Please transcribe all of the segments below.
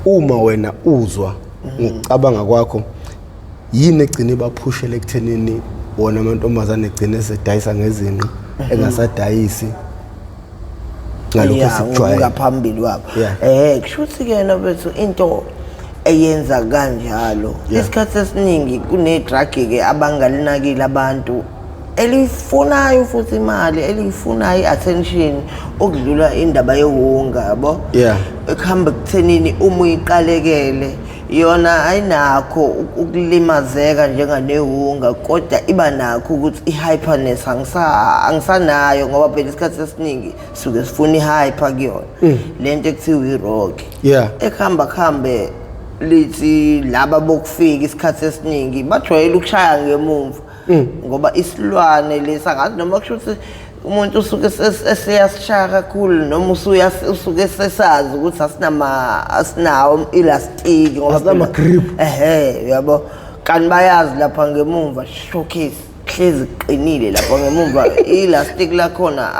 Uma wena uzwa ngokucabanga kwakho, yini egcine baphushele ekuthenini wona amantombazane egcine esedayisa ngezinqa, engasadayisi ngalokho esikujwayele? Ngaphambili kwabo. Kusho ukuthi ke bethu into eyenza kanjalo, isikhathi esiningi kune-drug ke abangalinakile abantu eliyifunayo futhi imali eliyifunayo, i-attention okudlula indaba yewunga, yabo. Ekuhamba ekuthenini uma uyiqalekele yona ayinakho ukulimazeka njenganewunga, kodwa iba nakho ukuthi i-hyperness angisanayo, ngoba phela isikhathi esiningi suke sifuna i-hyper kuyona lento ekuthiwa i-rock. Ekuhamba kuhambe lithi laba bokufika isikhathi esiningi bajwayele ukushaya ngemumva, ngoba isilwane lesi angazi noma kusho ukuthi umuntu usuke eseyasishaya kakhulu noma usuke sesazi ukuthi asinawo elastiki, ngoba Asinama grip. Ehhe, uyabo, kanti bayazi lapha ngemumva showcase hlezi kuqinile lapha ngemumva, elastic lakhona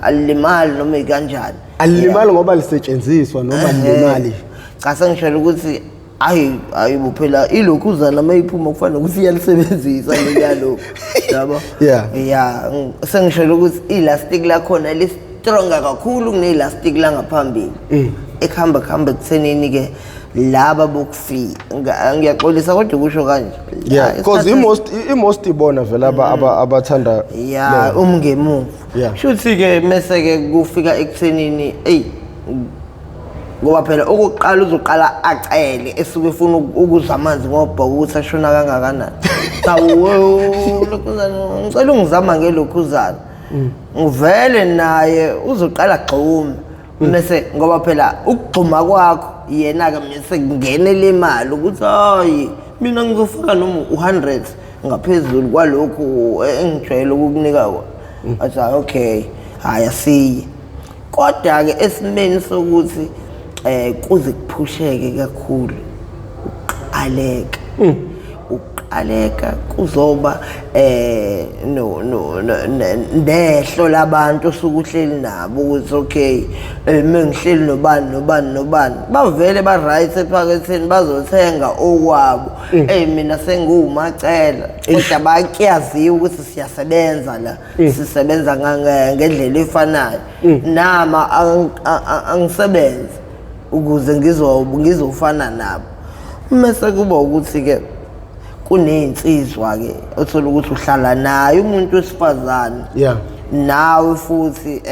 alilimali noma ikanjani. Alilimali ngoba lisetshenziswa noma lilimali? Cha, sengishela ukuthi ayi ayi phela ilokhuzana uma iphuma kufanele ukuthi iyalisebenzisa leliyalokhu, yabo. Ya, sengishela ukuthi elastic lakhona li-stronger kakhulu kune-elastic langaphambili. Ekuhamba kuhamba ekuthenini ke laba bokufika, ngiyaxolisa kodwa ukusho kanje. Yeah, because i-most ibona vele abathanda ya umngemuva. Shuthi ke mase ke kufika ekuthenini, ey, ngoba phela okokuqala uzoqala acele, esuke efuna ukuzwa amanzi ngobhoko ukuthi ashona kangakanani. Hawu, lokhuzana, ngicela ungizama ngelokhuzana. Ngivele naye uzoqala gxume, mase ngoba phela ukugxuma kwakho yena-ke mese kungenele imali ukuthi hayi, mina ngizofaka noma u-100 ngaphezulu kwalokhu engijwayele ukukunika kona. Athi, "Hayi, okay, hhayi, asiye." Kodwa-ke esimeni sokuthi kuze kuphusheke kakhulu ukuqaleka, ukuqaleka kuzoba no no nehlo labantu osuke uhleli nabo ukuthi okay, mengihleli nobani nobani nobani, bavele ba right ephaketheni, bazothenga okwabo. Mina sengiwumacela, kodwa bakuyaziwa ukuthi siyasebenza la, sisebenza ngendlela efanayo, nama angisebenze ukuze ngizofana nabo. Mase kuba ukuthi ke kuney'nsizwa ke othola ukuthi uhlala naye umuntu wesifazane, nawe futhi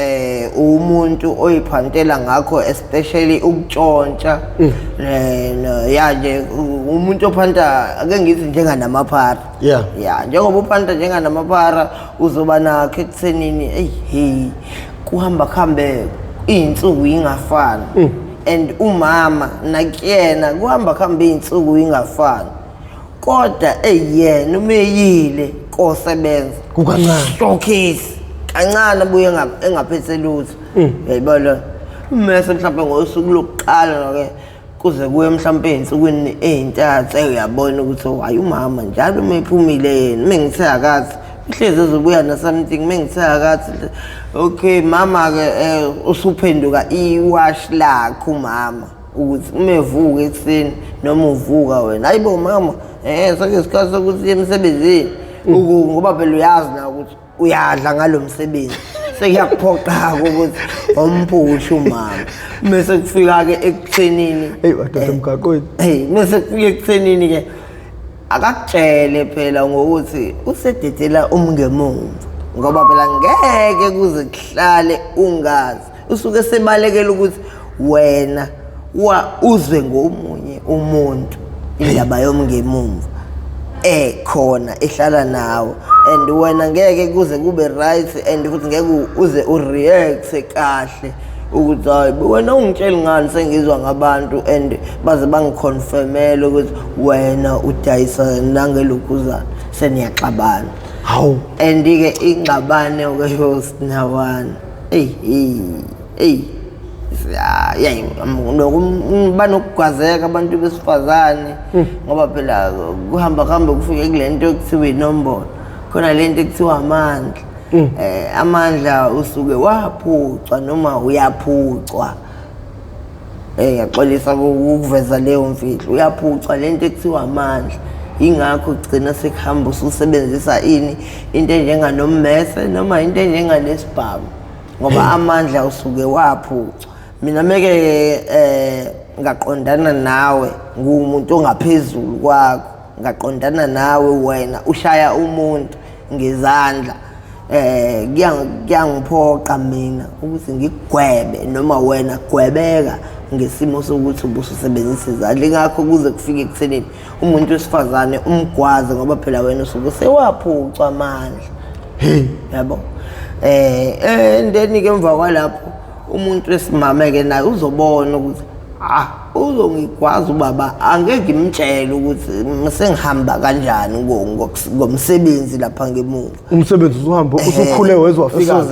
umuntu oyiphantela ngakho, especially ukutshontsha, ya nje umuntu ophanta, ake ngithi njenganamaphara. Ya, njengoba uphanta njenganamaphara, uzoba nakho ekuthenini eyi hey, kuhamba kuhambe iy'nsuku yingafani, and umama nakuyena kuhamba kuhambe iy'nsuku yingafani, kodwa eyena uma eyile kosebenza Kukancane. Showcase kancane, abuye engaphethe lutho, uyayibona. Mese mhlawumbe ngosuku lokuqala ke kuze kuye mhlawumbe ey'nsukwini ey'ntathu, uyabona ukuthi oh, hayi, umama njalo uma ephumile yena, uma ngithe akathi uhlezi ezobuya na-something, uma ngithe akathi okay mama-ke, usuphenduka iwashi lakhe umama, ukuthi uma evuka ekuseni noma uvuka wena, hayi bo mama, sekuyisikhathi sokuthi uye emsebenzini. Ngoba phela uyazi na ukuthi uyadla ngalo msebenzi, sekuyakuphoqa-ke ukuthi umphushe umama. Mese kufika-ke ekuthenini Eyi madoda, emgaqweni. Hey, mese kufika ekuthenini-ke akakutshele phela ngokuthi usededela umngemumva, ngoba phela ngeke kuze kuhlale ungazi, usuke sebalekela ukuthi wena wa uzwe ngomunye umuntu indaba yomngemumva ekhona ehlala nawe, and wena ngeke kuze kube right, and futhi ngeke uze ureact kahle ukuthi hayi bo, wena ungitsheli ngani, sengizwa ngabantu and baze bangiconfirmele ukuthi wena udayisa nangelokhuzana, seniyaxabana. Hawu. And-ke ingxabane ke yosinawana, eyi eyi eyi, yayi banokugwazeka abantu besifazane, ngoba phela kuhamba kuhambe kufike kule nto ekuthiwa inombolo, khona le nto ekuthiwa amandla. Amandla usuke waphucwa noma uyaphucwa. Ngiyaxolisa ukuveza leyo mfihlo. Uyaphucwa lento ekuthiwa amandla. Ingakho ugcina sekuhamba ususebenzisa ini, into enjenganommese noma into enjenganesibhamu, ngoba amandla usuke waphucwa. Mina meke ngaqondana nawe ngumuntu ongaphezulu kwakho, ngaqondana nawe wena ushaya umuntu ngezandla, kuyangiphoqa mina ukuthi ngikugwebe noma wena gwebeka ngesimo sokuthi ubususebenzisa izandla. Ingakho kuze kufike ekuthenini umuntu wesifazane umgwaze, ngoba phela wena usuke sewaphucwa amandla. Yabo. And then ke emva kwalapho umuntu wesimame ke naye uzobona ukuthi uzongigwaza ubaba, angeke ngimtshele ukuthi sengihamba kanjani ngomsebenzi lapha ngemuva. Umsebenzi usuhamba usukhule wezwafika.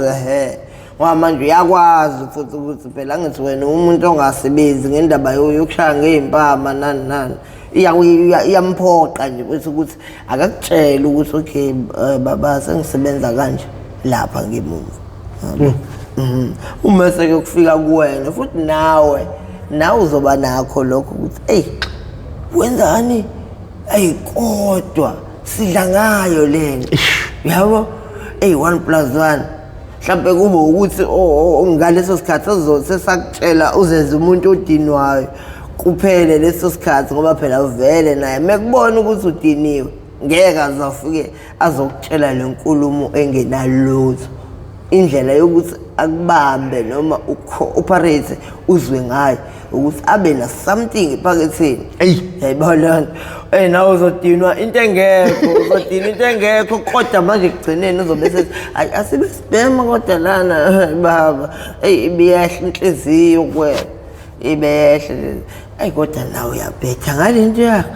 Ngoba manje uyakwazi futhi ukuthi phela ngithi wena umuntu ongasebenzi ngendaba yokushaya ngey'mpama nani nani, iyamphoqa nje bese ukuthi akakutshele ukuthi okay baba sengisebenza kanje lapha ngemuva. Uma seke kufika kuwena futhi nawe uzoba nakho lokho ukuthi ey wenzani, ey kodwa sidla ngayo lento, yabo, ey 1 + 1 mhlawumbe kube ukuthi ngaleso sikhathi uzothi sakutshela uzenze umuntu odinwayo kuphele leso sikhathi, ngoba phela uvele naye mekubona ukuthi udiniwe ngeke azafike azokutshela lenkulumo engenalutho. Indlela yokuthi akubambe noma ucooperate uzwe ngayo ukuthi abe na something ephaketheni. Yayibona lento. Nawe uzodinwa into engekho, uzodinwa into engekho, kodwa manje ekugcineni uzobe sethi hayi asibe sibhema kodwa lana baba, eyi ibiyehla inhliziyo kuwena, ibehla. Eyi kodwa nawe uyabhetha ngalento yakho.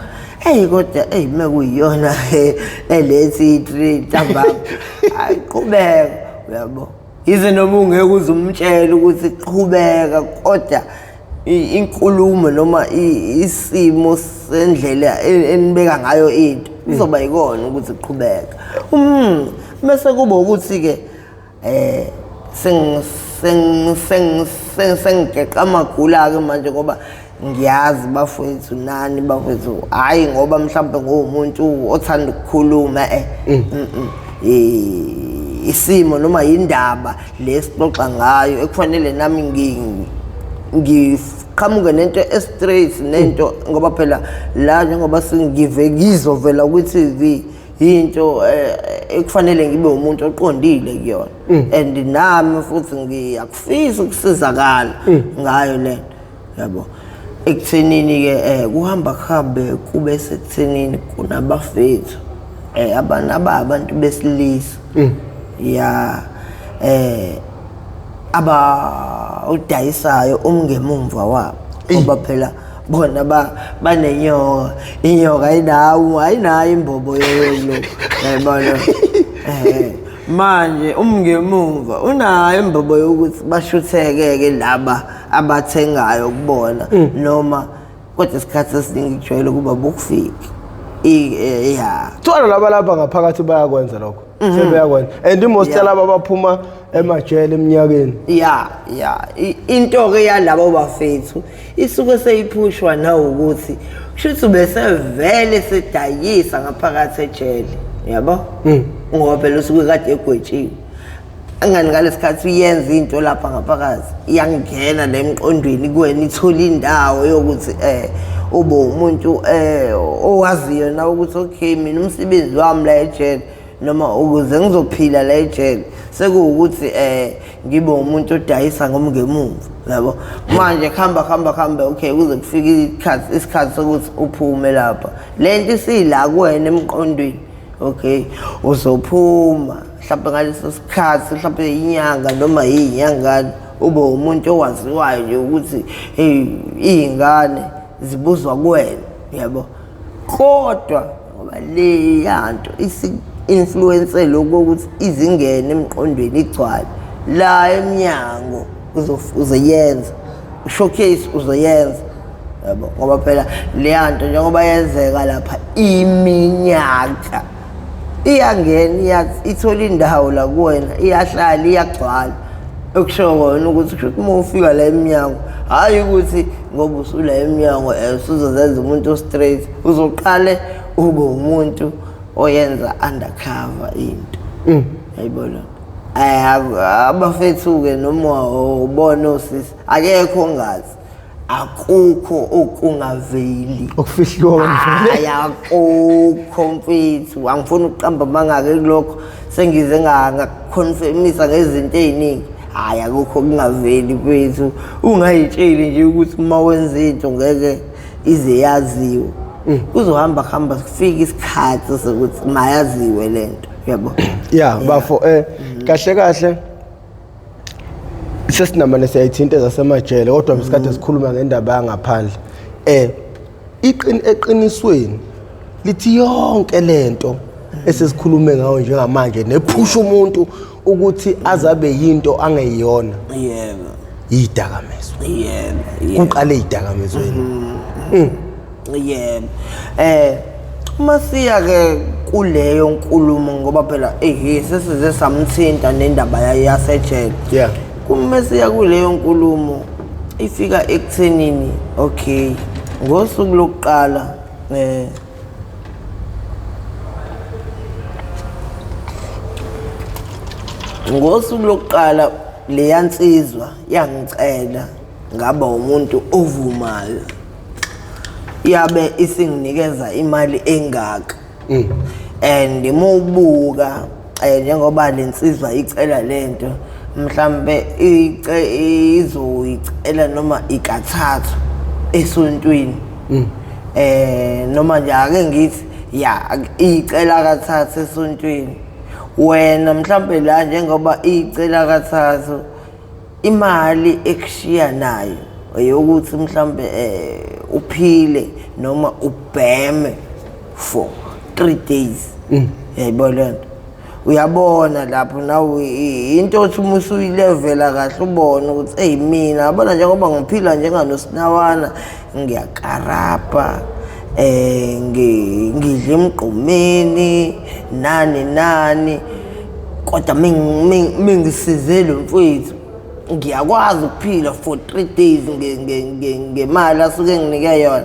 Eyi kodwa eyi mekuyiyona elethi i3 ntambama. Hayi qhubeka, uyabo. Yize noma ungeke uze umtshele ukuthi qhubeka, kodwa inkulumo noma isimo sendlela enibeka ngayo into izoba yikona ukuthi qhubeka. Bese kuba ukuthi ke sengigeqa amagula ke manje, ngoba ngiyazi bafowethu nani bafowethu, hayi ngoba mhlawumbe nguwumuntu othanda ukukhuluma isimo noma indaba lesixoxa ngayo ekufanele nami ngiqhamuke nento e-straight nento, ngoba phela la njengoba sengive ngizovela kwi-TV into ekufanele ngibe umuntu oqondile kuyona, and nami futhi ngiyakufisa ukusizakala ngayo lento, yabo. Ekuthenini ke kuhamba kuhambe kube sekuthenini kunabafethu abantu besilisa ya aba udayisayo umngemumva wabo, ngoba phela bona banenyoka, inyoka ayinawo ayinayo imbobo yolokhu, yayibona. Manje umngemumva unayo imbobo yokuthi bashutheke ke laba abathengayo kubona, noma kodwa isikhathi esiningi kujwayele kuba bokufika. Ya Thwala laba lapha ngaphakathi bayakwenza lokho, sebeyakwenza, and most laba baphuma emajele eminyakeni. Ya into ke yalabo bafethu isuke seyiphushwa na ukuthi kushuthi bese vele sedayisa ngaphakathi ejele, yabo, ngoba phela usuke kade egwetshiwe. Angani ngalesikhathi uyenza into lapha ngaphakathi iyangena nemqondweni kuwena, ithola indawo yokuthi ube umuntu owaziyo na ukuthi okay mina umsebenzi wami la ejele noma ukuze ngizophila la ejele sekuwukuthi ngibe umuntu odayisa ngomngemumva, yabo. Manje khamba okay kuze kufike isikhathi sokuthi uphume lapha, lento isila kuwena emqondweni, okay uzophuma mhlawumbe ngaleso sikhathi, mhlawumbe inyanga noma iyinyangana, ube umuntu owaziwayo nje ukuthi hey iy'ngane zibuzwa kuwena, yabo. Kodwa ngoba le yanto isi-influence lokho ukuthi izingene emqondweni igcwale la emnyango, uzoyenza showcase, uzoyenza, yabo, ngoba phela le yanto njengoba yenzeka lapha iminyaka iyangena, ithola indawo la kuwena, iyahlala, iyagcwala. Okusho kona ukuthi kusho uma ufika la emnyango, hhayi ukuthi ngoba usula emnyango usuzozenza umuntu o-straight, uzoqale ube umuntu oyenza undercover into. Yayibona? Abafethu-ke noma ubona osisi akekho ongazi, akukho okungaveli okufihliwe. Hayi, akukho mfethu, angifuni ukuqamba amanga-ke kulokho, sengize ngakuconfirmisa ngezinto ey'ningi. Hhayi, akukho okungaveli mfethu, ungayitsheli nje ukuthi uma wenza into ngeke ize yaziwe. Kuzohamba kuhamba kufike isikhathi sokuthi mayaziwe lento, yabo. Yeah, bafo, kahle kahle sesinamane siyayithinta ezasemajele, kodwa besikade sikhuluma ngendaba yangaphandle. Eqinisweni lithi yonke lento esesikhulume ngayo njengamanje nephusha umuntu ukuthi azabe yinto angeyiyona. Yebo. Idakamizwa. Yebo. Kuqale idakamizweni. Yebo. Uma siya ke kuleyo nkulumo, ngoba phela sesize samthinta nendaba yasejele. Kuma siya kuleyo nkulumo ifika ekuthenini, okay, ngosuku lokuqala ngosuku lokuqala leya nsizwa yangicela, ngaba umuntu ovumayo, yabe isinginikeza imali engaka. And uma ubuka njengoba lensizwa icela lento, mhlambe izoyicela noma ikathathu esontweni, noma nje ake ngithi ya icela kathathu esontweni, wena mhlambe la njengoba icela kathathu, imali ekushiya nayo eyokuthi mhlambe uphile noma ubheme for 3 days. Uyayibona lento? Uyabona lapho nawe into othi uma usuyilevela kahle ubone ukuthi eyi, mina yabona njengoba ngiphila njenganosinawana, ngiyakarabha, ngidla emgqomeni nani nani, kodwa mengisize lo mfowethu ngiyakwazi ukuphila for 3 days ngemali asuke nginike yona.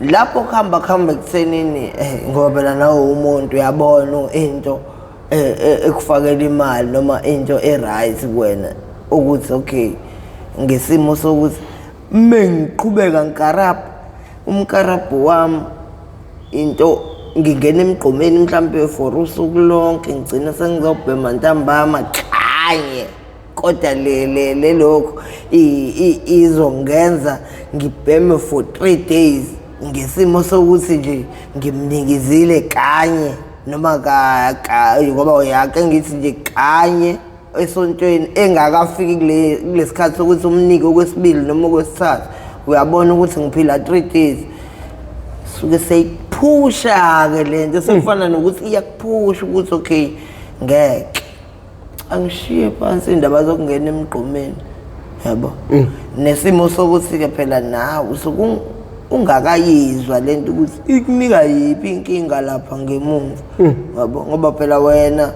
Lapho kuhamba kuhamba ekuthenini, ngoba phela nawe umuntu uyabona into ekufakela imali noma into e-right kuwena, ukuthi okay, ngesimo sokuthi mengiqhubeka ngikarabha umkarabho wami, into ngingena emgqomeni mhlampe for usuku lonke, ngigcina sengizobhema ntambama kanye, kodwa le le le lokho izongenza ngibheme for 3 days ngesimo sokuthi nje ngimnikezile kanye noma ka ngoba uyake ngithi nje kanye esontweni engakafiki kule kulesikhathi sokuthi umnike okwesibili noma okwesithathu. Uyabona ukuthi ngiphila 3 days, suke seyiphusha ke lento, sekufana nokuthi iyakuphusha ukuthi okay, ngeke angishiye phansi indaba zokungena emgqomeni, yabo. Nesimo sokuthi-ke phela nawe usuke ungakayizwa lento ukuthi ikunika yiphi inkinga lapha ngemumva, yabo, ngoba phela wena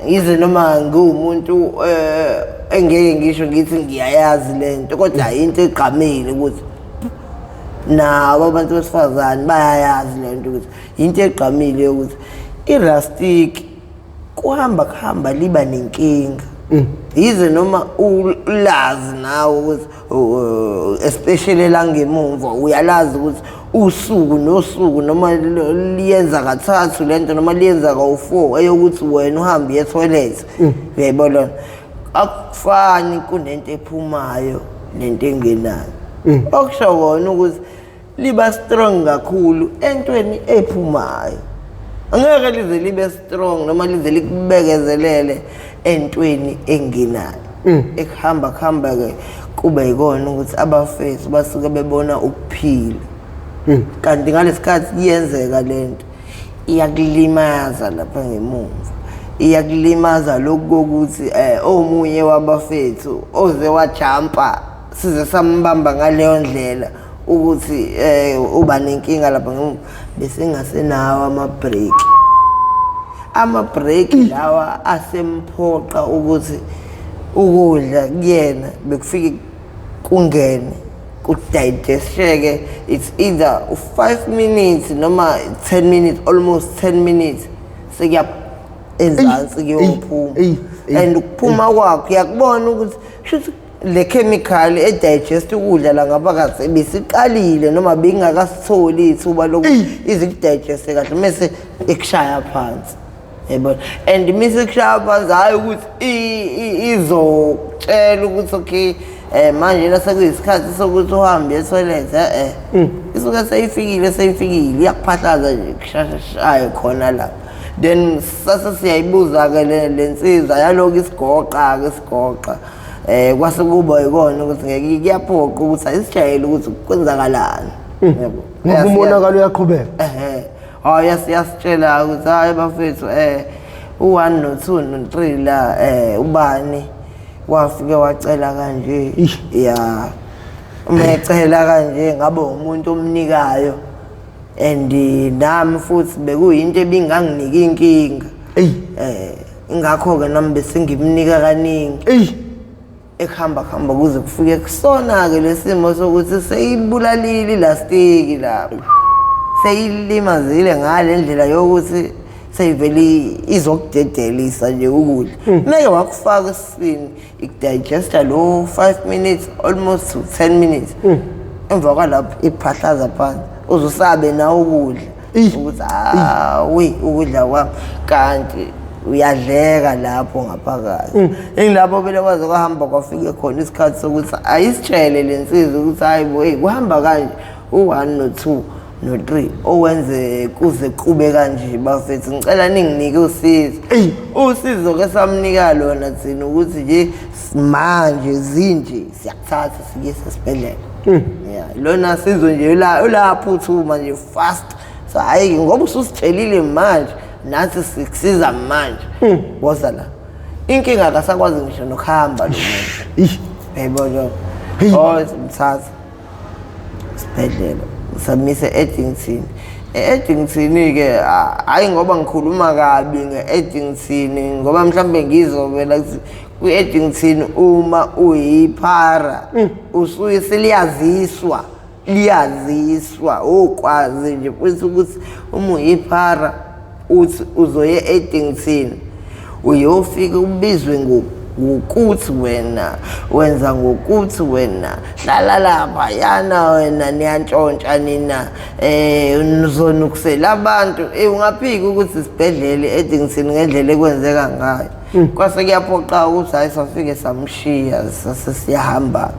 yize noma ngiwumuntu engeke ngisho ngithi ngiyayazi lento, kodwa into egqamile ukuthi nabo abantu besifazane bayayazi lento, ukuthi into egqamile yokuthi irastic kuhamba kuhamba liba nenkinga, yize noma ulazi nawe ukuthi especially la ngemumva uyalazi ukuthi usuku nosuku noma liyenza kathathu lento noma liyenza kawu-4 eyokuthi wena uhambe uye etoilet, uyayibona, akufani kunento ephumayo nento engenayo. Okusho kona ukuthi liba strong kakhulu entweni ephumayo, angeke lize libe strong noma lize likubekezelele entweni engenayo. Ekuhamba kuhamba ke kube yikona ukuthi abafethu basuke bebona ukuphila, kanti ngalesikhathi kuyenzeka lento iyakulimaza lapha ngemuva, iyakulimaza lokhu kokuthi omunye wabafethu oze wajampa size sambamba ngaleyo ndlela ukuthi uba nenkinga lapha ngemuva, bese ngasenawo ama-break, ama-break lawa asemphoqa ukuthi ukudla kuyena bekufike kungene. Kudigesteke, it's either u-5 minutes noma 10 minutes, almost 10 minutes, sekuya enzansi kuyophuma. Eyi, eyi, And ukuphuma kwakho uyakubona ukuthi shuthi le chemical edigest ukudla la ngaphakathi ebisiqalile noma bingakasitholi ithuba lokuthi izikudigeste kahle, mese ikushaya phansi, yabona. And mise kushaya phansi, hhayi ukuthi izokutshela ukuthi okay, manje la sekuyisikhathi sokuthi uhambe etoilet. Isuke seyifikile, iyakuphahlaza nje, kushashashaye khona lapho. Then sase siyayibuza-ke le nsizwa, yaloku isigoqa-ke isigoqa, kwase kuba yikona ukuthi ngeke, kuyaphoqa ukuthi ayisijayele ukuthi kwenzakalani, yabo. Ngoba umonakalo uyaqhubeka. Ehhe, hayi, yasitshela ukuthi hayi bafethu, u1 no2 no3 la, ubani wafike wacela kanje. Ish. Ya, uma ecela kanje ngabe umuntu omnikayo, and nami futhi bekuyinto ebinganginika inkinga. Ingakho ke nami bese ngimnika kaningi. Ekuhamba kuhamba kuze kufike kusona-ke lesimo sokuthi seyibulalile ilastiki lapho, seyilimazile ngale ndlela yokuthi seyivele izokudedelisa nje ukudla. Meke wakufaka esiswini, ikudigesta lo 5 minutes almost to 10 minutes, emva kwalapho ikuphahlaza phansi, uzusabe nawe ukudla ukuthi awi ukudla kwami, kanti uyadleka lapho ngaphakathi. Ingilapho phela kwaze kwahamba kwafike khona isikhathi sokuthi ayisitshele le nsizwa ukuthi hayi bo, hey, kuhamba kanje, u-1 no-2 no-3 owenze kuze kube kanje. Bafethu, ngicela ninginike usizo. Usizo ke samnika lona thina ukuthi nje manje zinje siyakuthatha sikuyise esibhedlela. Ya, lona sizo nje la ulaphuthuma nje fast. So hhayi, ngoba ususitshelile manje, nathi sikusiza manje, woza la. Inkinga akasakwazi ngisho nokuhamba lo muntu. Yayibona. Oh, simthatha sibhedlela, samise e-Addington. E-Addington-ke, hhayi ngoba ngikhuluma kabi nge-Addington, ngoba mhlambe ngizovela kwi-Addington, uma uyiphara usuye seliyaziswa, liyaziswa okwazi nje futhi ukuthi uma uyiphara uthi uzoye e-Addington, uyofika ubizwe ngokuthi wena wenza ngokuthi wena hlala lapha yana, wena niyantshontsha nina, nizonukusela abantu. Ungaphiki ukuthi isibhedlela e-Addington ngendlela ekwenzeka ngayo. Kwase kuyaphoqa ukuthi hayi, safike samshiya, sase siyahamba.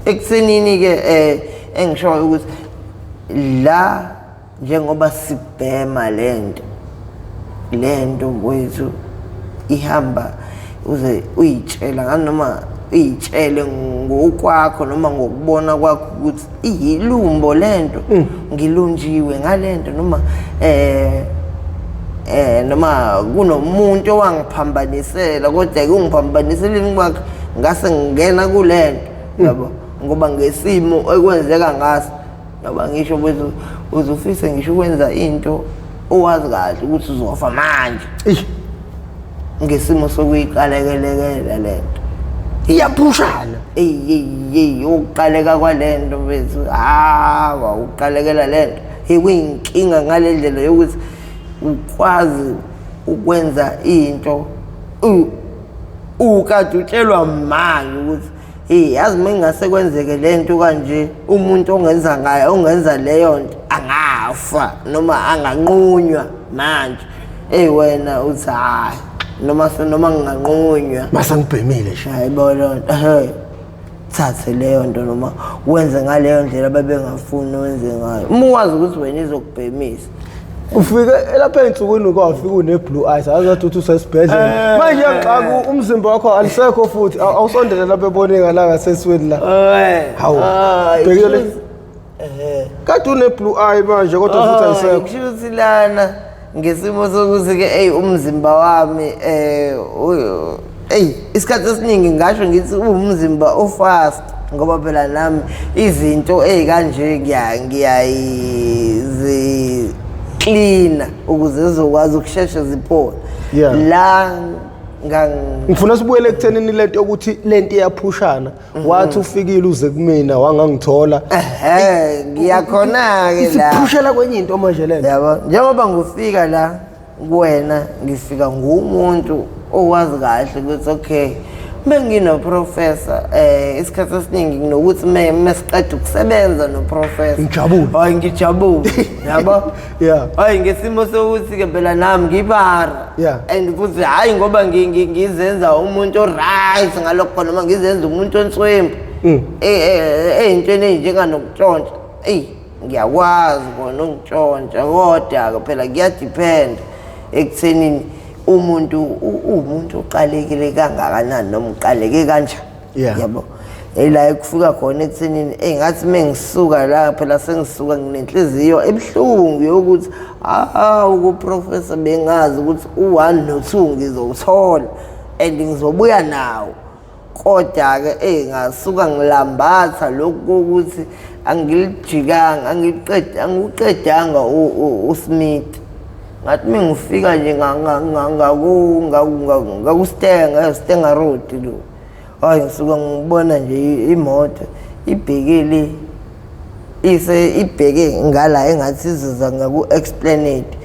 Ekuthenini-ke engishoyo ukuthi la njengoba sibhema lento kwethu ihamba uze uyitshela nganoma uyitshele ngokwakho noma ngokubona kwakho ukuthi iyilumbo lento, ngilunjiwe ngalento, noma noma kunomuntu owangiphambanisela, kodwa kungiphambanisela kwakhe ngase ngingena kulento, yabo, ngoba ngesimo ekwenzeka ngaso, ngoba ngisho bese uzufise ngisho ukwenza into owazi kahle ukuthi uzofa manje ngesimo sokuyiqalekelekela lento. Iyaphushana. Eyi, ukuqaleka kwalento bethu, hawa, ukuqalekela lento kuyinkinga ngale ndlela yokuthi ukwazi ukwenza into ukade utshelwa manje ukuthi hey, yazi uma ingase kwenzeke lento kanje, umuntu ongenza ngayo, ongenza leyo nto angafa noma anganqunywa manje. Hey, wena uthi hayi, noma noma nginganqunywa, mase ngibhemile nje. Hayibo, loo nto, ehe, thathe leyo nto noma wenze ngaleyo ndlela babengafuni wenze ngayo, uma uwazi ukuthi wena izokubhemisa. Ufike lapha ey'nsukwini kwafika une-blue eyes, azathi uthi usesibhedlela manje, uyangixaka, umzimba wakho alisekho futhi. Awusondele lapha eboneka la ngasesweni la. Hawu, bhekile kade une-blue eye manje, kodwa futhi ayisekho. Kusho ukuthi lana ngesimo sokuthi-ke eyi umzimba wami eyi isikhathi esiningi ngasho ngithi uwumzimba ofast, ngoba phela nami izinto ey'kanje ngiyayiziklina ukuze zizokwazi ukusheshe ziphole. La Ngifuna sibuyele ekuthenini lento yokuthi lento iyaphushana. Wathi ufikile uze kumina wangangithola. Ehhe, ngiyakhona-ke la. Isiphushela kwenye into manje lento. Yabo, njengoba ngifika la kuwena, ngifika ngumuntu owazi kahle ukuthi okay, bengino-professor isikhathi esiningi nginokuthi mesiqeda ukusebenza no-professor Ngijabule. Hayi, ngijabule, yabo. Yeah. Hayi, ngesimo sokuthi-ke phela nami ngibara. And futhi hhayi ngoba ngizenza umuntu o-right ngalokho, noma ngizenza umuntu onswempu ey'ntweni ey'njenganokutshontsha. Eyi, ngiyakwazi kona ukutshontsha, kodwa-ke phela kuyadiphenda ekuthenini umuntu uwumuntu oqalekile kangakanani noma uqaleke kanjani. Yabo, ela ekufika khona ekuthenini eyi ngathi uma ngisuka la phela sengisuka nginenhliziyo ebuhlungu yokuthi hawu, ku-professor bengazi ukuthi u-1 no-2 ngizowuthola and ngizobuya nawo, kodwa-ke eyi ngasuka ngilambatha lokhu kokuthi angilijikanga, angiwuqedanga uSmith. Ngathi uma ngifika nje ngakuStanger, Stanger Road lo, hayi ngisuka ngibona nje imoto ibhekele ise ibheke ngala engathi izoza ngaku-Esplanade.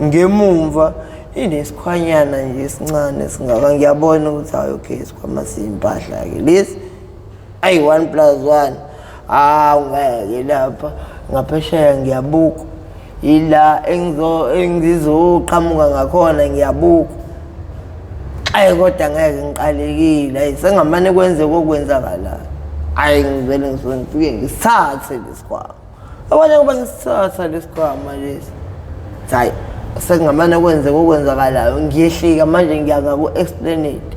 Ngemumva inesikhwanyana nje esincane esingaka, ngiyabona ukuthi hayi okay, isikhwama siyimpahla-ke lesi, ayi 1 plus 1, hawu ngeke lapha ngaphesheya ngiyabuka ila engizoqhamuka ngakhona, ngiyabuka ayi kodwa ngeke ngiqalekile, ayi sengamane kwenze kokwenzakalayo. Ayi ngivele ngisuke ngifike ngisithathe lesikhwama, yabona ngoba ngisithatha lesikhwama lesi, hayi sekungamane kwenze kokwenzakalayo, ngiyehlika manje ngiya ngaku-Esplanade.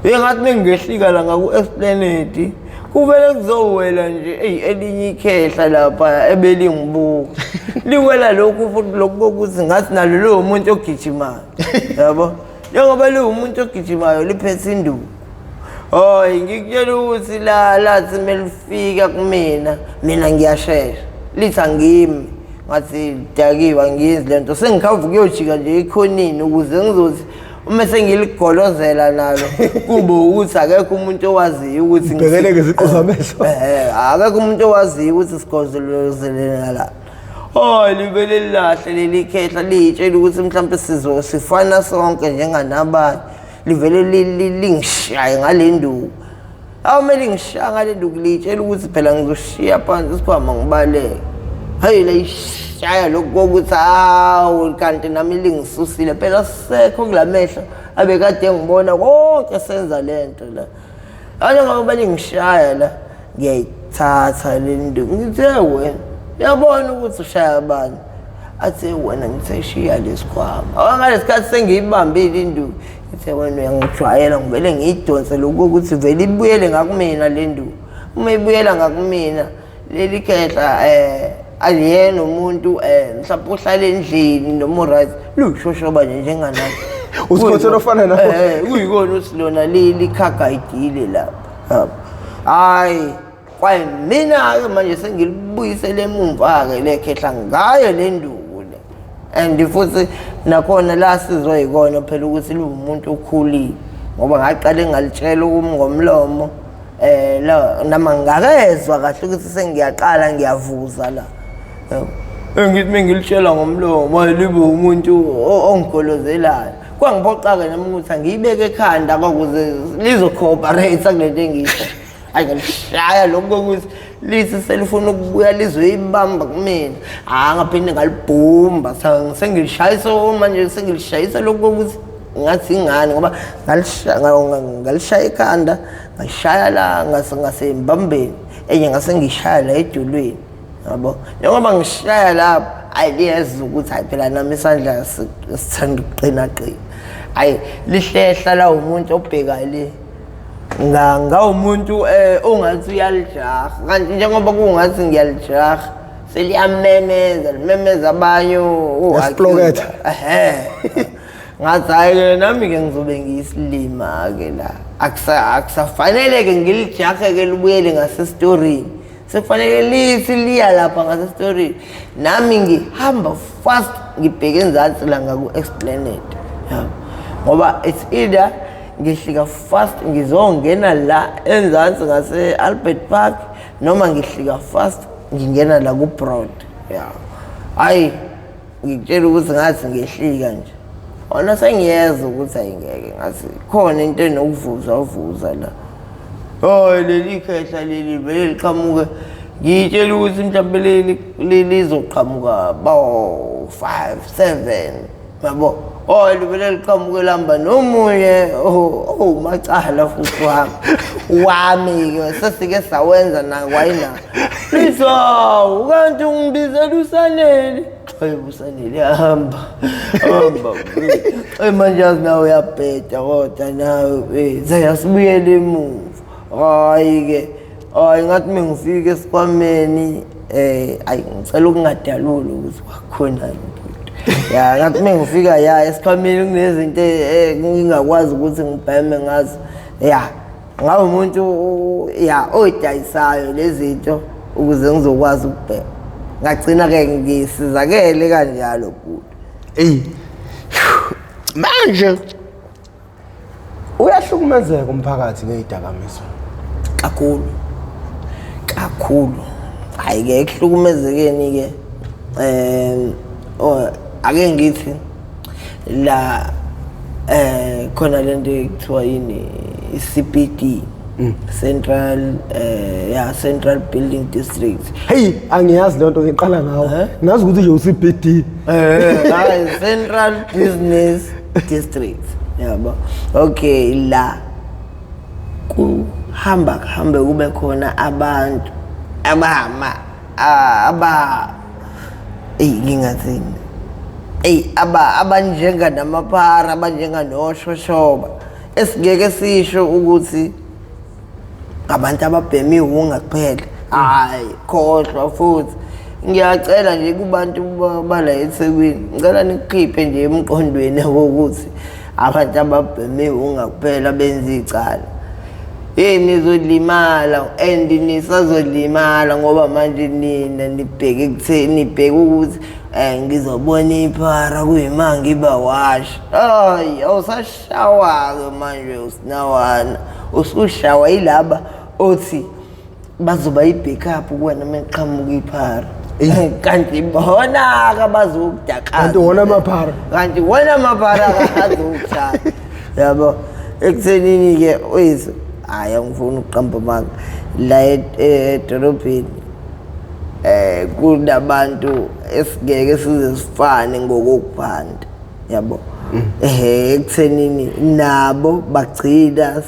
Ya, ngathi mengiyehlika la ngaku-Esplanade kuvele kuzowela nje eyi elinye ikhehla lapha ebelingibuka liwela lokhu futhi lokhu kokuthi ngathi nalo lowo muntu ogijimayo, yabo, njengoba liwumuntu ogijimayo liphethe induku. Hayi ngikutshela ukuthi la lathi melifika kumina, mina ngiyashesha lithi angimi, ngathi dakiwe angiyenzi lento, sengikhava ukuyojika nje ekhonini ukuze ngizothi uma sengiligolozela nalo kube ukuthi akekho umuntu owaziyo ukuthi Ubhekele ngeziqu zamehlo. Akekho umuntu owaziyo ukuthi sigolozelena la. Oh livele lilahle leli khehla liyitshela ukuthi mhlawumbe sifana sonke njenganabanye, livele lingishaye ngale nduku. Awumele ngishaya ngale nduku, liyitshela ukuthi phela ngizoshiya phansi isikhwama ngibaleke. Hayi layishaya lokhu kokuthi hawu kanti nami lingisusile phela, sekho kula mehlo abekade ngibona konke senza lento la. Ake ngoba lingishaya la ngiyayithatha le nduku, ngithe wena uyabona ukuthi ushaya abantu, athe wena ngithe shiya lesikhwama. Awangalesikhathi sengiyibambile induku, ngithe wena uyangijwayela, ngivele ngiyidonse lokhu ukuthi vele ibuyele ngakumina le nduku. Uma ibuyela ngakumina leli khehla aliyena umuntu mhlawumbe uhlala endlini noma uright, luyishoshoba nje njenganami. Usikhothela ofana nawe. Kuyikona ukuthi lona likhagayidile lapha. Hayi kwaye mina-ke manje sengilibuyisele emumva-ke le khehla ngayo le nduku le. And futhi nakhona la sizwa yikona phela ukuthi liwumuntu okhulile, ngoba ngaqale ngalitshela ngomlomo la nama ngakezwa kahle ukuthi sengiyaqala ngiyavuza la. Engithi mengilitshela ngomlomo libe umuntu ongigolozelayo, kwangiphoqa-ke nami ukuthi angiyibeke ekhanda kwakuze lizo-cooperate kulento engiyisho. Hayi ngalishaya lokhu kokuthi lithi selifuna ukubuya lizoyibamba kumina, hhayi ngaphinde ngalibhumba sengilishayisa manje, sengilishayisa lokhu kokuthi ngathi ingane, ngoba ngalishaya ekhanda, ngashaya la ngasembambeni, enye ngase ngishaya la edolweni, yabo. Njengoba ngishaya lapho ayi liyeza ukuthi hayi phela nami isandla sithanda ukuqina qina, hayi lihlehla la umuntu obheka le ngawumuntu ongathi uyalijaha, kanti njengoba kungathi ngiyalijaha seliyamemeza limemeza abanye. Yasiploketha. Ehhe, ngathi hhayi-ke nami-ke ngizobe ngiyisilima-ke la, akusafanele-ke ngilijahe-ke libuyele ngasesitorini, sekufanele lithi liya lapha ngasesitorini, nami ngihamba fast ngibheke enzansi la ngaku-Esplanade. Yabo, Ngoba it's either ngihlika fast ngizongena la enzansi ngase Albert Park noma ngihlika fast ngingena la ku Broad. Yeah. Hayi ngikutshela ukuthi ngathi ngehlika nje. Ona sengiyeza ukuthi ayingeke ngathi khona into enokuvuza uvuza la. Oh leli khehla leli vele liqhamuke ngiyitshela ukuthi mhlawumbe leli lizoqhamuka bawo 5 7 yabo. Oh livele liqhamuke lihamba nomunye oh macala futhi wami ke sesike sawenza nakwayina. Lithi hawu kanti ungibizela uSanele. Hayi uSanele hamba hamba. Hey manje yazi nawe uyabheda kodwa nawe seyasibuyela emuva. Hayi ke hayi ngathi mengifika esikhwameni ayi ngicela ukungadaluli ukuthi kwakhona ya ngathi mengifika ya esikhwameni kunezinto engingakwazi ukuthi ngibheme ngazo. Ya ngabe umuntu ya oyidayisayo lezi zinto ukuze ngizokwazi ukubhema. Ngagcina ke ngisizakele kanjalo bhuti. Ey manje uyahlukumezeka umphakathi ngezidakamizwa kakhulu kakhulu. Hayi ke ekuhlukumezekeni ke ake ngithi la khona lento ekuthiwa yini i-CBD, Central ya Central Building District. Hey angiyazi lento ngiqala ngawo. Ngazi ukuthi nje u-CBD. Hayi Central Business District. Yabo. Okay la kuhamba kuhambe kube khona abantu abahama aba ngingathini aba abanjenga namaphara abanjenga noshoshoba esingeke sisho ukuthi abantu ababhema iwunga kuphela. Hayi khohlwa futhi ngiyacela nje kubantu bala eThekwini ngicela nikukhiphe nje emqondweni ukuthi abantu ababhema iwunga kuphela benza icala. Hey nizolimala and nisazolimala ngoba manje nina nibheke ekutheni nibheke ukuthi ngizobona iphara kuyima ngiba washa. Hayi awusashawa ke manje usinawana usushawa yilaba othi bazoba i-backup kuwena meqhamuka iphara. Kanti bona ke bazokudakaza. Kanti wona amaphara. Kanti wona amaphara azokuthatha. Yabo ekuthenini ke uyise hayi angifuni ukuqamba amanga la edolobheni kunabantu esingeke size sifane ngokokuphanda yabo. Ekuthenini nabo bagcina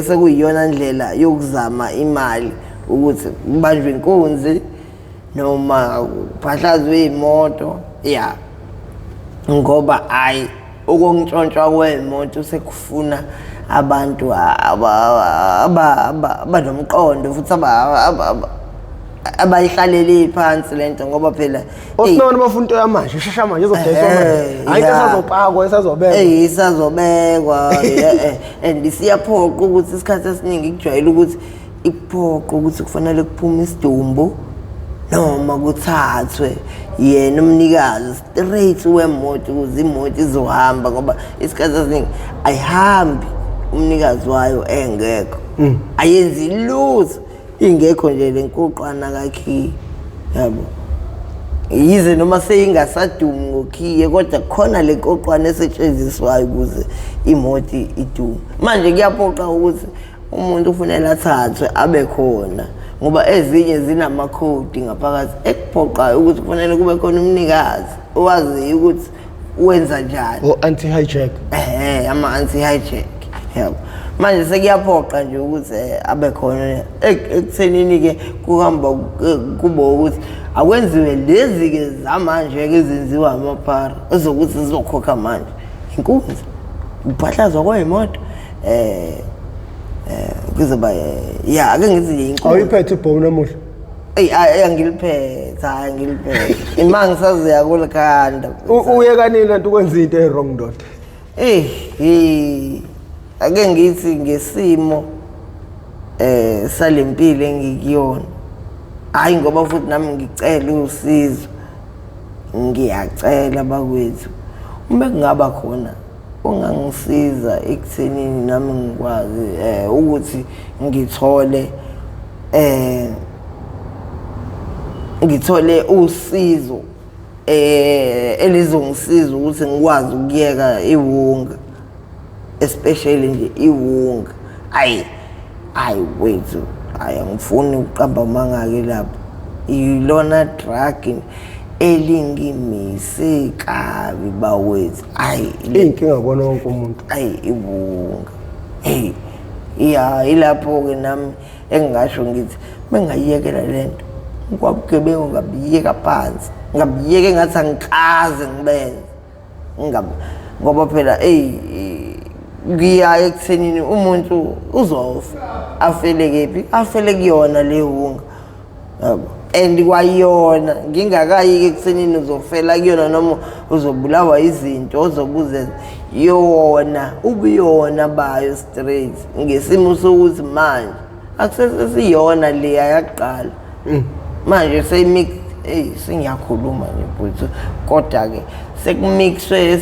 sekuyiyona ndlela yokuzama imali ukuthi kubanjwe inkunzi noma kuphahlazwe imoto ya ngoba hayi ukuntshontshwa kwemoto sekufuna abantu abanomqondo futhi abayihlalele phansi lento ngoba phela Osinona bafuna into yamanje ishesha manje izodayiswa manje. Hayi into esazopakwa esazobekwa. Isazobekwa and siyaphoqa ukuthi isikhathi esiningi kujwayele ukuthi ikuphoqa ukuthi kufanele kuphume isidumbu noma kuthathwe yena umnikazi straight wemoto ukuze imoto izohamba ngoba isikhathi esiningi ayihambi umnikazi wayo engekho. Ayenzi lutho ingekho nje lenkuqwana kakhiye yabo. Yize noma seyingasadumi ngokhiye kodwa khona le nkoqwana esetshenziswayo ukuze imoto idume. Manje kuyaphoqa ukuthi umuntu ufunela athathwe abe khona ngoba ezinye zinamakhodi ngaphakathi ekuphoqayo ukuthi kufanele kube khona umnikazi owaziyo ukuthi wenza njani. O anti hijack. Ama anti hijack. Yabo. Manje sekuyaphoqa nje ukuthi abe khona ekuthenini ke kuhamba kube ukuthi akwenziwe lezi ke zamanje ke ezenziwa amaphara ezokuthi zizokhokha manje inkunzi uphahlazwa kweyimoto kuzoba ya ake ngithi nje inkunzi. Awuyiphethe ibhomu namuhla? Eyi angiliphethe, hayi angiliphethe. Ima ngisazoya kulikhanda. Uye kanini lento ukwenza into e-wrong ndoda? Ake ngithi ngesimo salempilo engikuyona. Hayi ngoba futhi nami ngicela usizo. Ngiyacela bakwethu. Uma kungaba khona ongangisiza ekuthenini nami ngikwazi ukuthi ngithole ngithole usizo elizongisiza ukuthi ngikwazi ukuyeka iwunga, especially nje iwunga. Ayi ayi wethu, ayi angifuni ukuqamba amanga-ke lapho, ilona drug elingimise kabi bawethu. Ayi Iy'nkinga kubona wonke umuntu. Ayi iwunga, hey ya, ilapho-ke nami engingasho ngithi mengayiyekela lento kwabugebengu, ngabiyeka phansi, ngabiyeka engathi angikaze ngibenze. Ngoba phela eyi kuya ekuthenini umuntu uzofa, afele kephi? Afele kuyona le wunga, yabo. And kwayona ngingakayi ekuthenini uzofela kuyona noma uzobulawa izinto ozobuzenza, yona ubuyona bayo straight ngesimo sokuthi manje akusesiyona leya yakuqala, manje seyimix. Eyi sengiyakhuluma nje bhuti, kodwa-ke sekumixwe,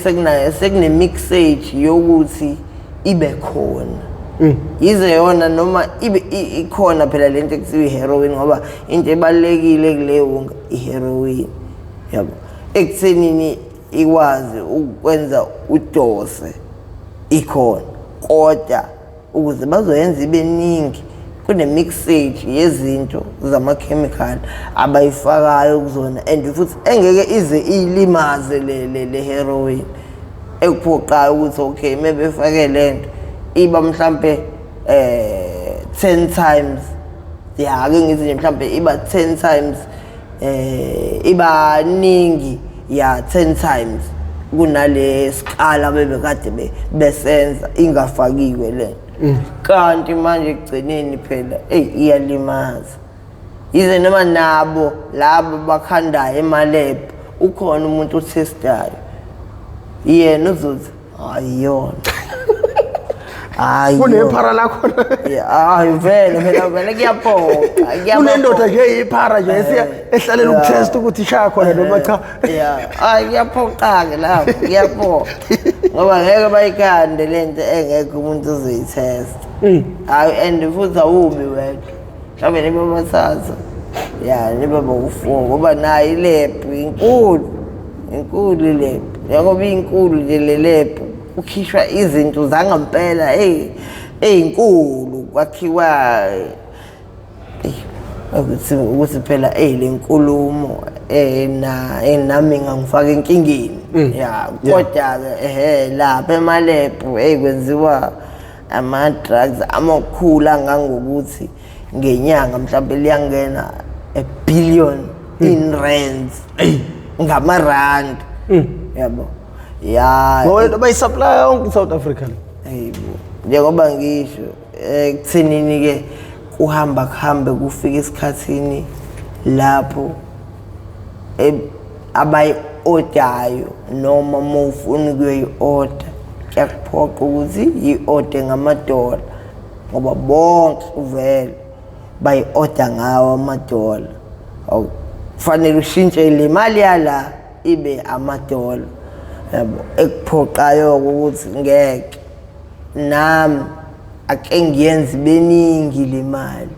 sekune-mixage yokuthi ibe khona, yize yona noma ibe ikhona phela lento ekuthiwa i-heroin, ngoba into ebalulekile kule wunga i-heroin, yabo, ekuthenini ikwazi ukwenza udose ikhona, kodwa ukuze bazoyenza ibe ningi kune-mixage yezinto zama-chemical abayifakayo kuzona, and futhi engeke ize iyilimaze le heroin, ekuphoqayo ukuthi okay, mebefake lento iba mhlambe 10 times, ya, ake ngithi nje mhlambe iba 10 times, iba ningi ya 10 times kunale skala bebekade besenza ingafakiwe lento. Kanti manje ekugcineni phela eyi iyalimaza, yize noma nabo labo bakhandayo ema-lab ukhona umuntu othestayo, yena uzothi ayiyona, hayi. Kunephara lakhona. Hayi vele phela, vele kuyaphoqa. Kunendoda nje iphara nje esiya ehlalela ukutest ukuthi ishaya khona noma cha. Ya, hayi kuyaphoqa-ke lapho, kuyaphoqa ngoba ngeke bayikhande lento engekho umuntu ozoyithesta. Hayi, and futhi awubi wedwa, mhlawumbe nibe bathathu, ya, nibe bowu-four, ngoba nayo i-lab inkulu, inkulu i-lab. Njengoba inkulu nje le lab, kukhishwa izinto zangampela ey'nkulu, kwakhiwa. Eyi, ukuthi phela le nkulumo na nami ngangifaka enkingeni ya, kodwa ke ehe lapha ema-lab hey kwenziwa ama drugs amakhulu angangokuthi ngenyanga mhlawumbe liyangena a billion in rands, ngamarand, yabo, ya. Ngoba bayisupply yonke South Africa. Hayibo, njengoba ngisho ekuthenini ke kuhamba kuhambe kufika esikhathini lapho abayi-odayo noma uma ufuna ukuyoyi-oda kuyakuphoqa ukuthi yi-ode ngamadola, ngoba bonke vele bayi-oda ngawo amadola. Kufanele ushintshe le mali yala ibe amadola, yabo, ekuphoqayo ukuthi ngeke nami ake ngiyenze beningi le mali,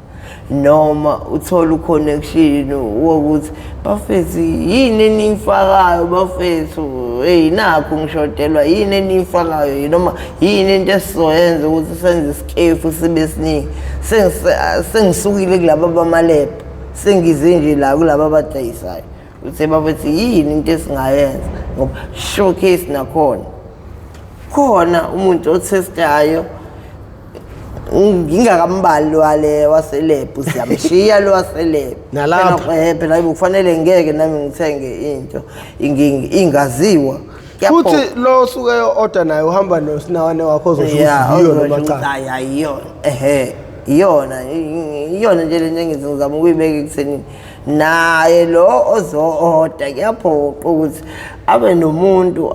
noma uthole uconnection wokuthi bafethu yini eniyifakayo, bafethu hey nakho ngishodelwa, yini eniyifakayo, noma yini into esizoyenza ukuthi senze isikefu sibe siningi. Sengisukile kulaba bama-lab, sengize nje la kulaba abadayisayo, uthe bafethu yini into esingayenza, ngoba showcase nakhona khona umuntu othestayo, ngingakambali wale wase-lab, siyamshiya lo wase-lab. Nalapho. Phela kufanele ngeke nami ngithenge into ingaziwa. Kuyaphoqa. Futhi lo suke order naye uhamba nosinawane wakho ozosho Ya, ukuthi yiyo noma ozosho cha. ukuthi hayi ayiyona, ehe iyona, iyona nje lento engithi ngizama ukuyibeka ekuthenini naye lo ozo-oda kuyaphoqa ukuthi abe nomuntu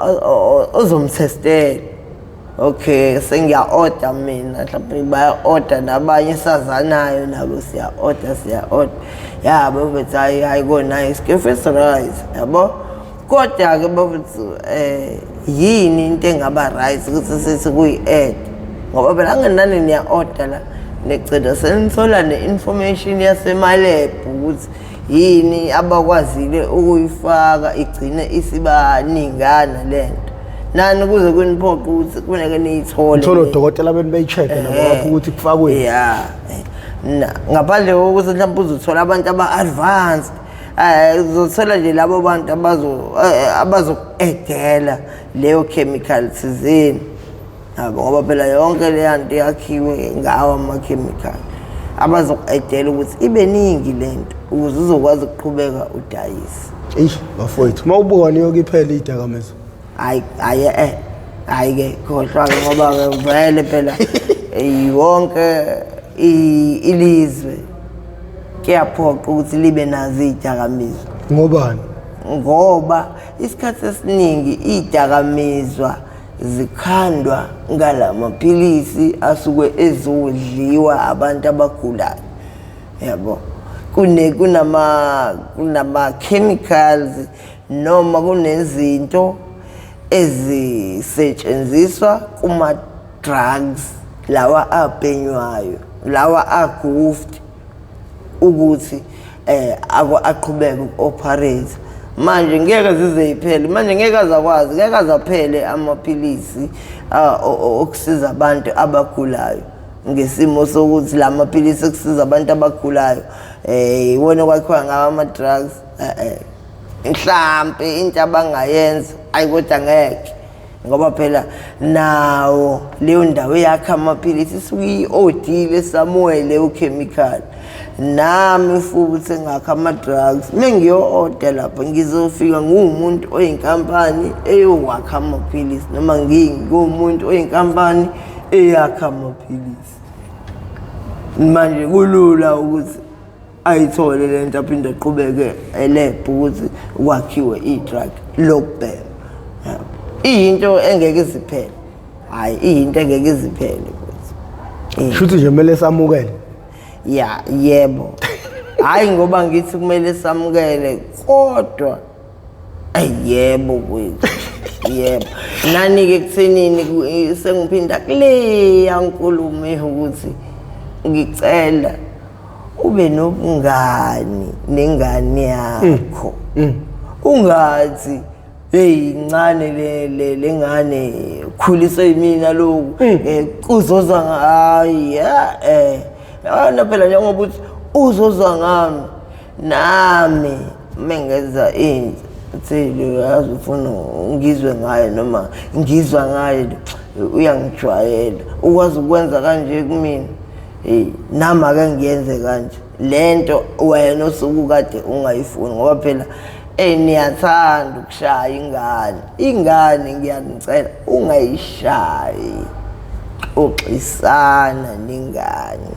ozomthestela. Okay, sengiya-oda mina, mhlawumbe baya-oda nabanye esazanayo nabo, siya-oda, siya-oda, yabo bethi hayi hayi kona isikefu esi-right, yabo. Kodwa-ke bafethu yini into engaba right ukuthi sithi kuyi-add, ngoba phela angenani niya-order la, nigcina senithola ne-information yasemalebhu ukuthi yini abakwazile ukuyifaka, igcine isibaningana lento. Nani kuze kuniphoqe ukuthi kufuneke niyithole. Uthole odokotela benu beyi-check-e nabo lapho ukuthi kufakweni. Ya, ngaphandle kokuthi mhlawumbe uzothola abantu aba-advanced, uzothola nje labo bantu abazoku-edela leyo chemical thizeni, yabo, ngoba phela yonke leya nto yakhiwe ngawo ama-chemical, abazoku-edela ukuthi ibe ningi lento ukuze uzokwazi ukuqhubeka udayise. Eish bafowethu, uma ubuka niyoke iphele iy'dakamizwa. Hayi hayi, hayi ke, khohlwa-ke, ngoba-ke vele phela yonke ilizwe kuyaphoqa ukuthi libe nazo iy'dakamizwa. Ngobani? Ngoba isikhathi esiningi iy'dakamizwa zikhandwa ngalamaphilisi asuke ezodliwa abantu abagulayo, yabo. Kunama chemicals noma kunezinto ezisetshenziswa kuma drugs lawa abhenywayo, lawa agoofed ukuthi aqhubeke uku-operate. Manje ngeke zize yiphele, manje ngeke azakwazi, ngeke azaphele amaphilisi okusiza abantu abagulayo, ngesimo sokuthi la maphilisi okusiza abantu abagulayo iwona kwakhiwa ngawo ama-drugs. Mhlampe into abangayenza, ayi kodwa ngeke, ngoba phela nawo leyo ndawo yakha amaphilisi isuke iyi-odile somewhere leyo chemical. Nami futhi ngakha ama-drugs, mengiyo-order lapha ngizofika nguwumuntu oyinkampani eyowakha amaphilisi, noma ngingumuntu oyinkampani eyakha amaphilisi. Manje kulula ukuthi ayithole lento aphinde aqhubeke elab ukuthi kwakhiwe i-drug lokubhema. Iyinto engeke iziphele, hhayi iyinto engeke iziphele futhi. Shuthi nje kumele samukele. Ya, yebo. Hhayi ngoba ngithi kumele samukele, kodwa yebo kwethu, yebo. Nani-ke kuthenini sengiphinda kuleya nkulumo ukuthi ngicela ube nobungani nengane yakho. Ungathi hey incane le lengane khuliswe yimina lokhu, uzozwa hayi ana phela njengoba uthi uzozwa ngami, nami mengenza into uthile yazi ufuna ngizwe ngaye noma ngizwa ngaye uyangijwayela, ukwazi ukwenza kanje kumina, hey nami ake ngiyenze kanje lento wena osuku kade ungayifuni, ngoba phela niyathanda ukushaya ingane. Ingane ngiyanicela ungayishayi, xoxisana nengane,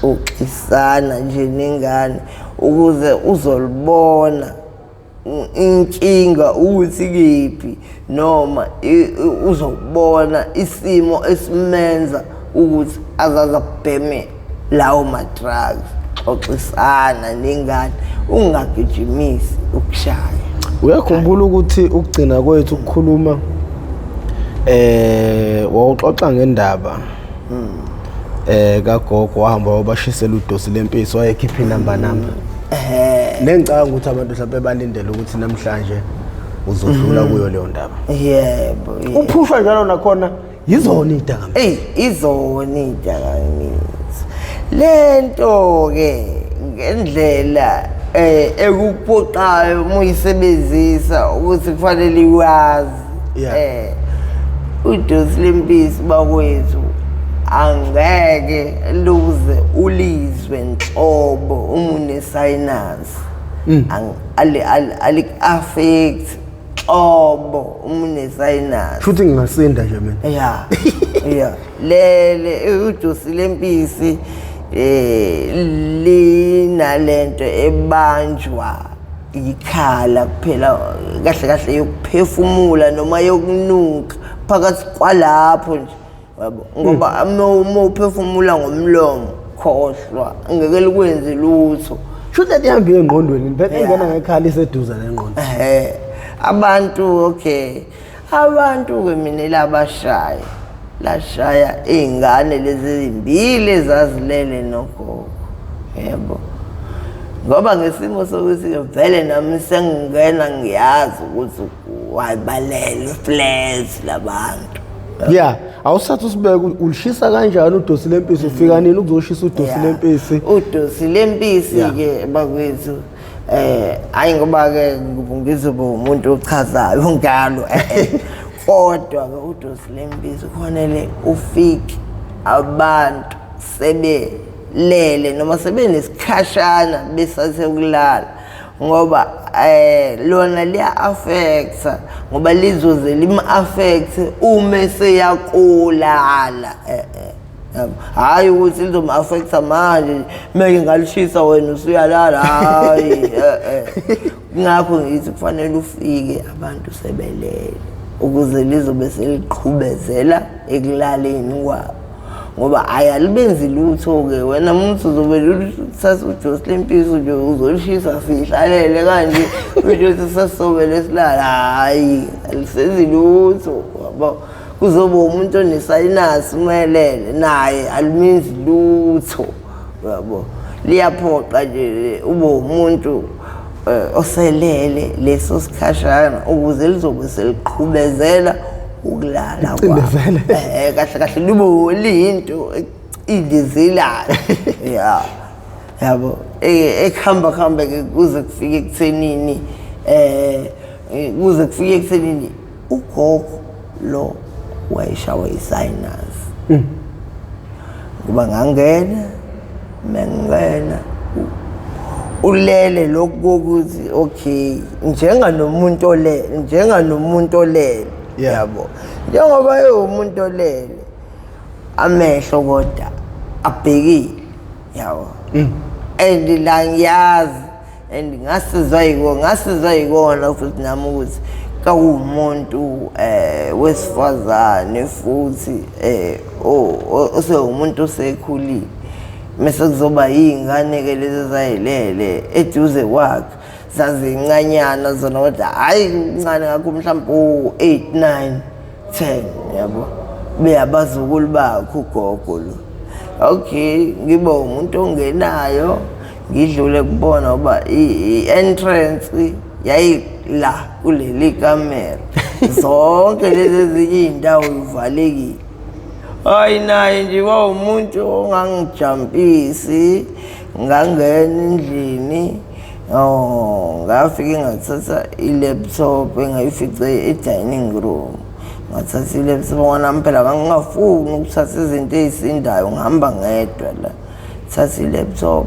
xoxisana nje nengane ukuze uzolibona inkinga ukuthi kephi, noma uzobona isimo esimenza ukuthi azaze abheme lawo ma-drugs. Xoxisana nengane, ungagijimisi ukushaya. Uyakhumbula ukuthi ukugcina kwethu ukukhuluma wawuxoxa ngendaba kagogo wahamba wabashisela udosi lempisi, wayekhipha inamba namba. Nengicabanga ukuthi abantu mhlawumbe balindele ukuthi namhlanje uzodlula kuyo leyo ndaba. Yebo. Uphushwa njalo nakhona yizona iy'dakamizwa. Eyi, izona iy'dakamizwa. Lento ke ngendlela ekuphoqayo uma uyisebenzisa ukuthi kufanele iwazi. Udosi lempisi bakwethu angeke luze ulizwe nhlobo uma une-sinus. Ali-affect nhlobo uma une-sinus. Shuthi ngingasinda nje mina. Ya. Ya. Lele udosi lempisi linalento ebanjwa ikhala kuphela, kahle kahle yokuphefumula noma yokunuka phakathi kwalapho nje, yabo, ngoba uma uphefumula ngomlomo khohlwa ngeke likwenze lutho. Shuthi lento ihambe engqondweni, phela ingena ngekhala iseduze nengqondo. Abantu, okay, abantu-ke mina labashaya, lashaya iy'ngane lezi ezimbili ezazilele nogogo, yebo. Ngoba ngesimo sokuthi vele nami sengingena ngiyazi ukuthi wayibalele flat labantu. Yeah, awusathu usibeke ulishisa kanjani udosi lempisi, ufika nini ukuzoshisa udosi lempisi? Udosi lempisi ke bakwethu, hayi ngoba ke ngizoba umuntu ochazayo ngalo, kodwa ke udosi lempisi kufanele ufike abantu sebelele noma sebenesikhashana besathe ukulala, ngoba lona liya-affecta, ngoba lizoze lim-affecte uma seyakulala. Hhayi ukuthi lizomu-affecta manje meke ngalishisa wena usuyalala, hhayi. Ngakho ngithi kufanele ufike abantu sebelele ukuze lizobe seliqhubezela ekulaleni kwabo, ngoba hhayi alibenzi lutho-ke. Wena muntu uzobe uthatha udosi lempisi nje uzolishisa sihlalele kanje, usho ukuthi sasisobele silala, hhayi alisenzi lutho, yabo. Kuzoba umuntu onesayinasi umelele naye alimenzi lutho, yabo. Liyaphoqa nje ube umuntu oselele leso sikhashana ukuze lizobe seliqhubezela ukulala kwakho. Kahle kahle libe liyinto indizelayo. Yeah. Yabo, ekuhamba kuhambe ke kuze kufike ekuthenini, kuze kufike ekuthenini ugogo lo wayeshawa i-sinus. Ngoba ngangena, mengena ulele lokhu kokuthi okay, njenganomuntu olele, njenganomuntu olele, yabo. Njengoba ewumuntu olele, amehlo kodwa abhekile, yabo. And la ngiyazi, and ngasizwa yiko, ngasizwa yikona futhi nami ukuthi kawumuntu wesifazane futhi osewumuntu osekhulile, mase kuzoba iy'ngane ke lezi ezayilele eduze kwakhe, zazincanyana zona, kodwa hhayi kuncane ngakho, mhlawumbe u-8 9 10, yabo, beyabazukulu bakhe ugogo lo. Okay, ngibe umuntu ongenayo ngidlule kubona, ngoba i-entrance yayila kuleli kamera, zonke lezi ezinye iy'ndawo ivalekile. Hayi naye nje wawumuntu ongangijampisi, ngangena endlini, oh, ngafike ngathatha i-laptop engayifice e-dining room, ngathatha i-laptop ngoba nami phela ngangingafuni ukuthatha izinto ey'sindayo, ngihamba ngedwa la. Thatha i-laptop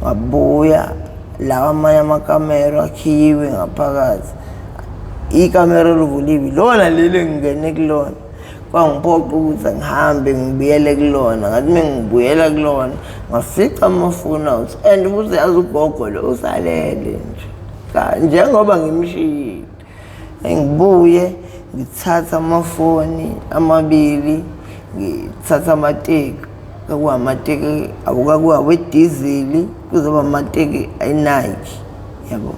ngabuya, lawa amanye amakamero akhiyiwe ngaphakathi, ikamero elivuliwe ilona leli engingene kulona, kwangiphoqa ukuthi ngihambe ngibuyele kulona. Ngathi uma ngibuyela kulona ngafica amafoni out, and futhi yazi ugogo lo usalele nje njengoba ngimshiyile. Ngibuye ngithatha amafoni amabili, ngithatha amateki, kwakuwamateki awukakuwawedizili, kuzoba amateki eNike, yabo.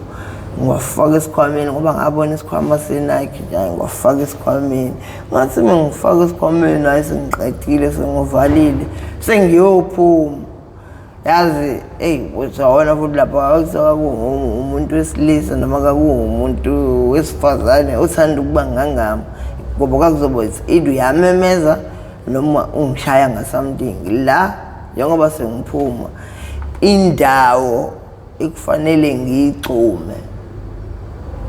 Ngiwafaka esikhwameni ngoba ngabona isikhwama seNike nje, ngiwafaka esikhwameni. Ngathi uma ngifaka esikhwameni, hhayi sengiqedile, sengivalile, sengiyophuma. Yazi, eyi uzawona futhi lapha kwakuwumuntu wesilisa noma kwakuwumuntu wesifazane othanda ukuba ngangami, ngoba kwakuzoba either uyamemeza noma ungishaya nga-something. La njengoba sengiphuma indawo ekufanele ngiyigxume,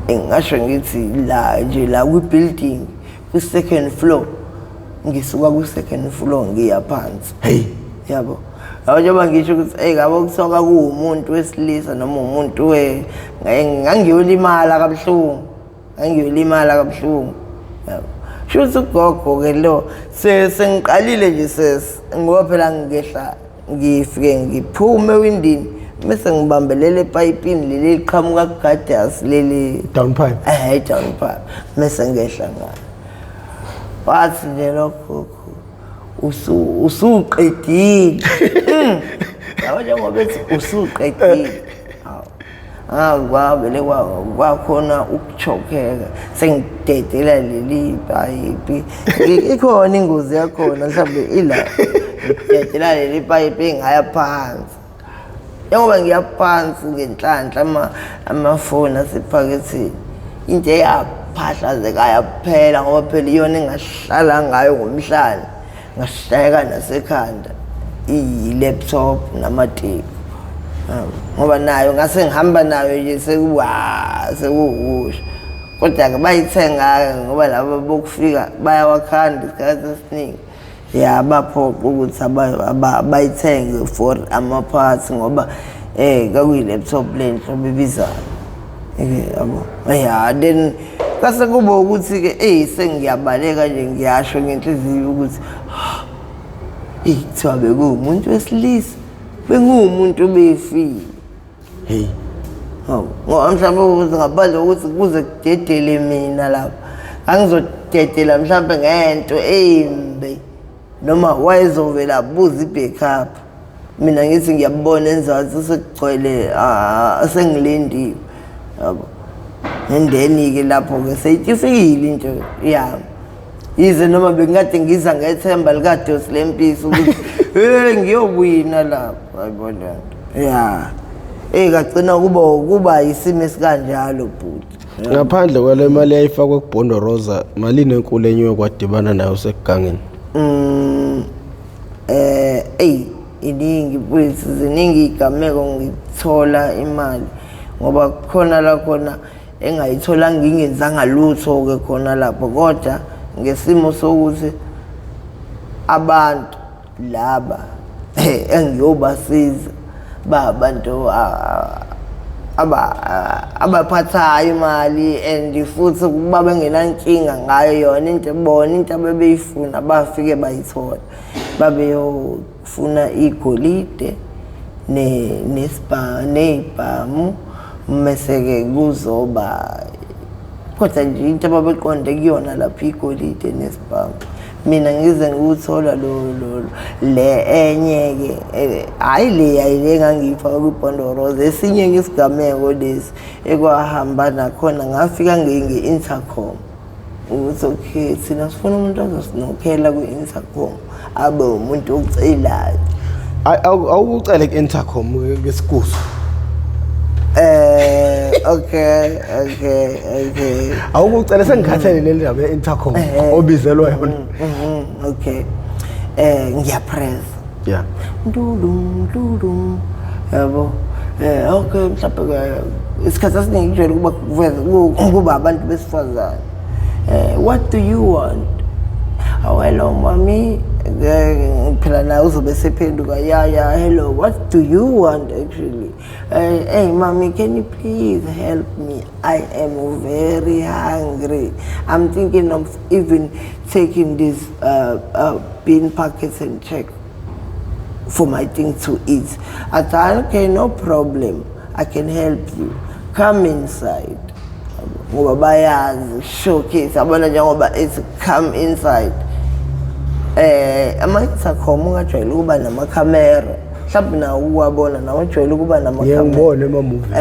engingasho ngithi la nje la kwi-building kwi-second floor, ngisuka kwi-second floor ngiya phansi. Hey. Yabo. Yabo njengoba ngisho ukuthi hey ngabe kuthiwa kwakuwumuntu wesilisa noma umuntu ngangiyolimala kabuhlungu, ngangiyolimala kabuhlungu. Yabo. Shuthi ugogo-ke lo sengiqalile nje ngoba phela ngingehla ngifike ngiphume ewindini bese ngibambelela epayipini leli liqhamuka kugadasi leli down pipe, down pipe, bese ngehla ngayo. Wathi nje lokho usuqedile. Yabo njengoba ethi usuqedile. Kwavele kwakhona ukuchokeka, sengidedela leli payipi. Ikhona ingozi yakhona mhlawumbe ila, ngidedela leli payipi ngaya phansi. Njengoba ngiya phansi ngenhlanhla amafoni asephaketheni, into eyaphahlazeka yaphela, ngoba phela iyona engahlala ngayo ngomhlane, ngashayeka nasekhanda, iyi-laptop namateki. Ngoba nayo ngase ngihamba nayo nje sekuwukusha. Kodwa-ke bayithenga-ke ngoba laba bokufika bayawakhanda isikhathi esiningi. Ya, baphoqa ukuthi bayithenge for ama-parts ngoba kwakuyi-laptop le nhlobo ebizayo. Yabo. Ya, then kwase kuba ukuthi-ke sengiyabaleka nje, ngiyasho ngenhliziyo ukuthi kuthiwa bekuwumuntu wesilisa, benguwumuntu obefile. Hey. Hawu, ngoba mhlawumbe ukuthi ngaphandle kokuthi kuze kudedele mina lapha, angizodedela mhlawumbe ngento embi, noma wayezovela abuze i-backup. Mina ngithi ngiyabona enzansi sekugcwele, sengilindile. Yabo. And then-ke lapho-ke seyifikile into yami. Yize noma bengikade ngiza ngethemba likaDosi lempisi ukuthi hey ngiyowina lapho, ayibona nto. Ya. Kagcina kuba isimo esikanjalo bhuti. Ngaphandle kwale mali eyayifakwe kuBhondo Rosa, malini enkulu enye kwadibana nayo sekugangeni? Iningi mfethu, ziningi igameko ngithola imali ngoba khona la khona engayithola ngingenzanga lutho ke khona lapho, kodwa ngesimo sokuthi abantu laba engiyobasiza ba abantu abaphathayo imali, and futhi kuba bengenankinga ngayo yona into, bona into abebeyifuna bafike bayithola. Babeyofuna igolide ney'bhamu, mese-ke kuzoba kodwa nje into ababeqonde kuyona lapho igolide nesibhamu. Mina ngize ngiwuthola lo le enye-ke, hhayi le yayi le engangiyifaka kwiBhondo Rosa, esinye-ke isigameko lesi ekwahamba nakhona, ngafika nge-intercom ukuthi okay, thina sifuna umuntu azosinokhela kwi-intercom, abe umuntu ocelayo. Awukucele ku-intercom ngesikuso. Okay, okay, okay. Awukucele, sengikhathele le ndaba ye-intercom obizelwa yona. Okay. Ngiyapress. Yeah. Ndulum ndulum. Yabo. Okay, mhlawumbe isikhathi esiningi kujwayele ukuba kuveza kuba abantu besifazane. What do you want? Oh, hello mommy. Phela naye uzobe sephenduka, yeah, yeah, hello, what do you want actually? Hey mommy, can you please help me? I am very hungry. I'm thinking of even taking these bean packets and check for my thing to eat. I thought, okay, no problem. I can help you. Come inside. Ngoba bayazi showcase, yabona njengoba ethi come inside. Ama-intercom ungajwayele ukuba namakhamera. Mhlawumbe nawo uwabona, nawo ujwayele ukuba namakhamera. Ngiyangibona ema-movie.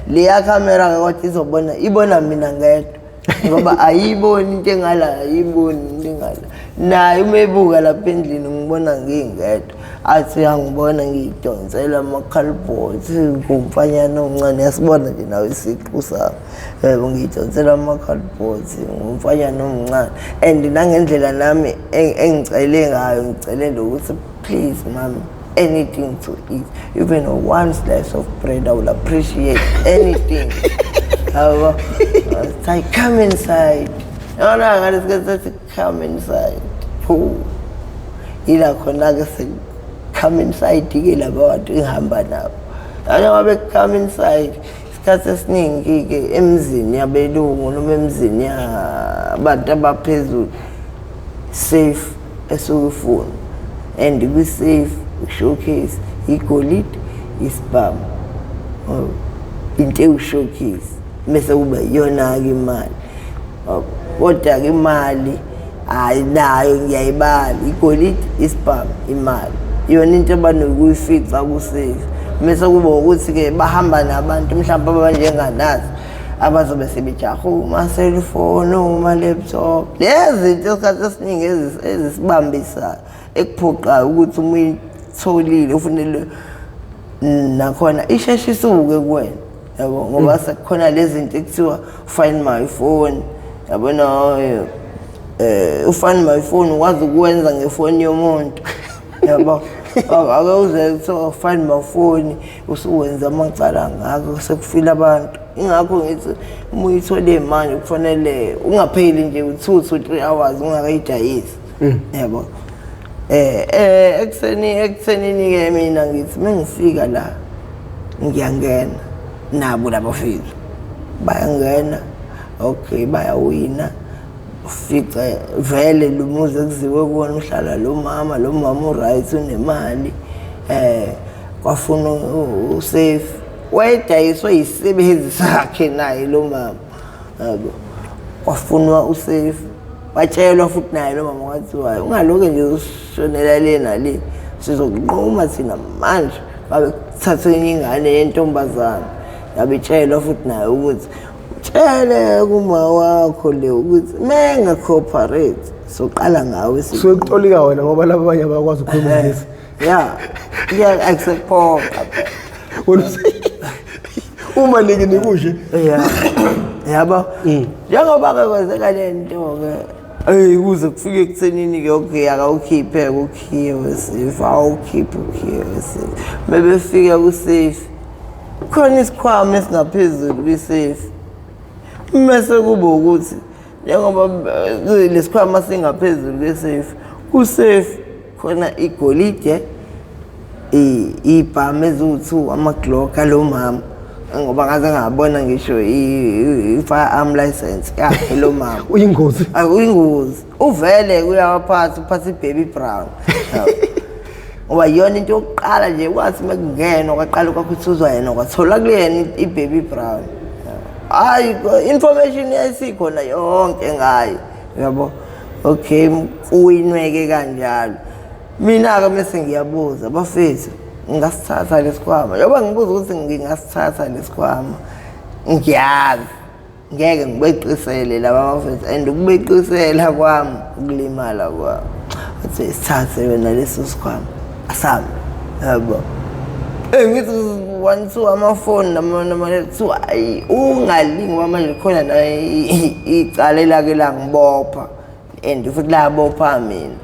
Leya camera ke kodwa izobona, ibona mina ngedwa. Ngoba ayiboni into engala, ayiboni into engala. Naye uma ebuka lapha endlini ngibona ngingedwa. Athi angibona ngiyidonsela ama-cardboard, ngumfanyana omncane, yasibona nje nawe isiqu sami. Yebo, ngiyidonsela ama-cardboard, ngumfanyana omncane. And nangendlela nami engicele ngayo, ngicele lokuthi please mami, anything to eat, even one slice of bread, I will appreciate anything. Yabo, it's like come inside. Yona ngalesikhathi sathi come inside. Phu. Ila khona ke se come inside ke laba bantu engihamba nabo. Njengoba come inside, isikhathi esiningi ke emzini yabelungu noma emzini yabantu abaphezulu, safe esukufuna, and kwi-safe showcase igolide, isibhamu, into ewu-showcase, bese kuba iyona-ke imali. Kodwa-ke imali hhayi nayo ngiyayibala, igolide, isibhamu, imali, iyona into abanokuyifica ku-safe. Bese kuba ukuthi-ke bahamba nabantu mhlawumbe abanjenganathi abazobe sebejaha oma-cellphone, oma-laptop, lezi zinto isikhathi esiningi ezisibambisayo ekuphoqayo ukuthi uma uyitholile ufunele nakhona isheshe isuke kuwena, yabo, ngoba sekukhona lezi zinto ekuthiwa find my phone, yabona. U-find my phone ukwazi ukwenza ngefoni yomuntu, yabo. Ake uze kuthiwa find my phone, usuwenza amacala ngakho, sekufile abantu. Ingakho ngithi uma uyithole manje kufanele ungapheli nje u-2 to 3 hours ungakayidayisi, yabo. Ekuseni ke mina ngithi mengifika la ngiyangena nabo labafiki bayangena, okay, bayawina. Ufice vele lo muzi ekuziwe kuwona uhlala lo mama, lo mama u-right, unemali. Kwafuna usafe, wayedayiswe yisebenzi sakhe naye lo mama, yabo. Kwafunwa usafe, watshelwa futhi naye lo mama, kwathiwa ungaloke nje usishonela le nale, sizokunquma thina manje. Babe kuthathwe enye ingane yentombazane, yabitshelwa futhi naye ukuthi tshele kuma wakho le ukuthi menga-cooperate soqala ngawe. Suke kutolika wena ngoba laba abanye abakwazi ukukhuluma isiNgisi. Ya, akusekuphoqa. Wena uma niki nikushe. Ya, yabo, njengoba-ke kwenzeka le nto-ke, eyi, kuze kufike ekuthenini-ke, okay, akawukhiphe ukhiye wesafe, awukhiphe ukhiye wesafe. Bebefika kusafe, khona isikhwama esingaphezulu kwisafe. Mese kuba ukuthi njengoba lesikhwama singaphezulu kwesafe, kusafe khona igolide, ibhamu eziwu-2, ama-Glock alo mama, ngoba ngaze ngabona ngisho i-firearm license yakhe lo mama. Uyingozi. Uyingozi, uvele uyawaphatha, uphatha i-baby brown. Yabo. Ngoba iyona into yokuqala nje, kwathi uma kungenwa kwaqala kwakhuthuzwa yena, kwathola kuyena i-baby brown. Hhayi, information yayisikhona yonke ngayo, yabo. Okay, kuwinweke kanjalo. Mina-ke mese ngiyabuza, bafethu, ngingasithatha lesikhwama? Njengoba ngibuza ukuthi ngingasithatha lesikhwama, ngiyazi ngeke ngibeqisele laba bafethu, and ukubeqisela kwami ukulimala kwami. Athi sithathe wena leso sikhwama, asambe, yabo. Ngithi one two amafoni nama kuthiwa ayi ungalingi, ngoba manje khona na icala elake langibopha and futhi labopha mina,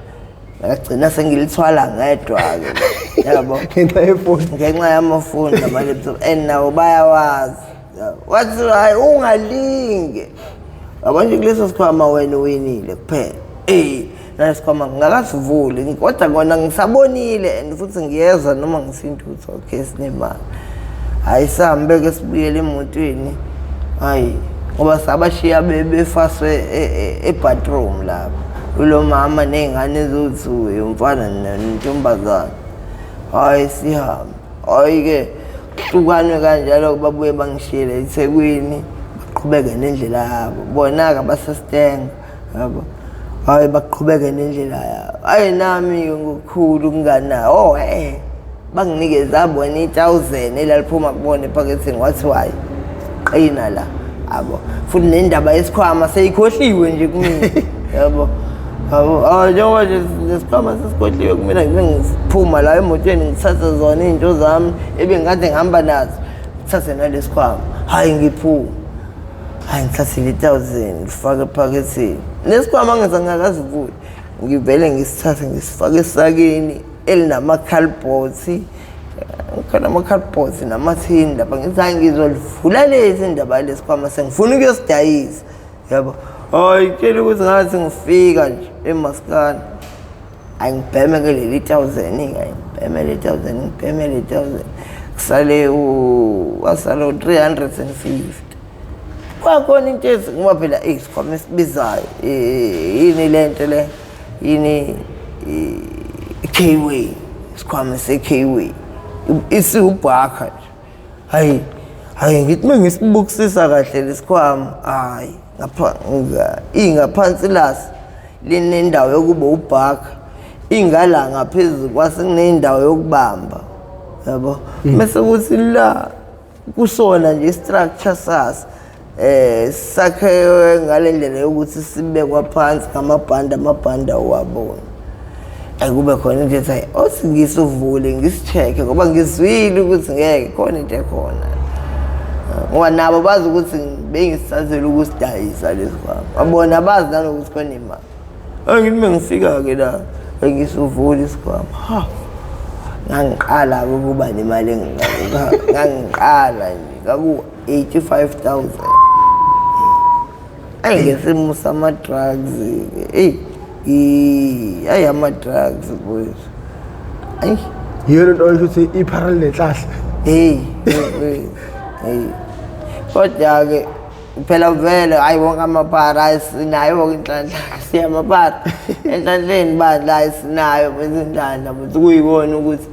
ngagcina sengilithwala ngedwa-ke, yabo. Ngenxa yefoni. Ngenxa yamafoni nama-laptop, and nawo bayawazi. Wathi hayi, ungalinge, yabo nje kuleso sikhwama wena uwinile kuphela. Nalesikhwama ngingakasivuli, kodwa kona ngisabonile and futhi ngiyezwa noma ngisinto ukuthi okay, sinemali. Hayi, sihambe-ke sibuyele emotweni. Hayi, ngoba sabashiya befaswe e-bathroom lapho, ulo mama ney'ngane eziwu-two, umfana nentombazane. Hhayi, sihambe, hhayi-ke kuhlukanwe kanjalo, babuye bangishiyele eThekwini, baqhubeke nendlela yabo. Bona-ke abaseStanger, yabo. Hhayi, baqhubeke nendlela yabo. Hhayi, nami-ke ngokukhulu kunganayo, oh banginikeza bona i-1000 elaliphuma kubona ephaketheni, kwathiwa hhayi, qina la, yabo. Futhi nendaba yesikhwama seyikhohliwe nje kumina, yabo. Yabo, ah, njengoba nje lesikhwama sesikhohliwe kumina, ngibe ngiphuma la emotweni, ngithathe zona iy'nto zami ebengikade ngihamba nazo, ngithathe nalesikhwama, hhayi, ngiphume. Hayi, ngithathe le 1000, ngifake ephaketheni. Nesikhwama ngize ngingakasivuli, ngivele ngisithathe ngisifake esakeni elinama-cardboards, khona ama-cardboards namathini lapha. Ngithi hayi, ngizolivula lezi indaba yalesikhwama, sengifuna ukuyosidayisa, yabo. Hayi, tshela ukuthi ngathi ngifika nje emaskani, hayi, ngibheme-ke leli thousand-ke, ngibheme le thousand, ngibheme le thousand, kusale wasala u-350. Kwakhona into ethi ngoba phela isikhwama esibizayo, yini le nto le, yini, i-K-Way, isikhwama se-K-Way isiwubhakha nje. Hayi, hayi, ngithi uma ngisibukisisa kahle lesikhwama, hayi, ngapha ingaphansi laso linendawo yokuba ubhakha, ingala ngaphezulu kwase kunendawo yokubamba. Yabo, mase kuthi la kusona nje structure sas sakhiwe ngale ndlela yokuthi sibekwa phansi ngamabhanda, amabhanda uwabona. Akube khona into ethi othi ngisuvule ngisi-check-e ngoba ngizwile ukuthi ngeke khona into ekhona, ngoba nabo bazi ukuthi bengisazela ukusidayisa lesi kwami, babona bazi nanokuthi khona imali. Angithi mengifika-ke la ngisuvula isikhwama, ha, ngangiqala-ke ukuba nemali engingako, ngangiqala nje kaku-85,000. Ayi, ngesimo sama-drugs-ke, eyi, ayi, ama-drugs boys, ayi. Yiyo lento oyisho ukuthi iphara linenhlahla. Hey, hey, hey. Kodwa-ke phela vele hayi, wonke amaphara hayi sinayo inhlanhla, siyamaphara enhlanhleni bandla, hayi sinayo bese inhlanhla futhi kuyibona ukuthi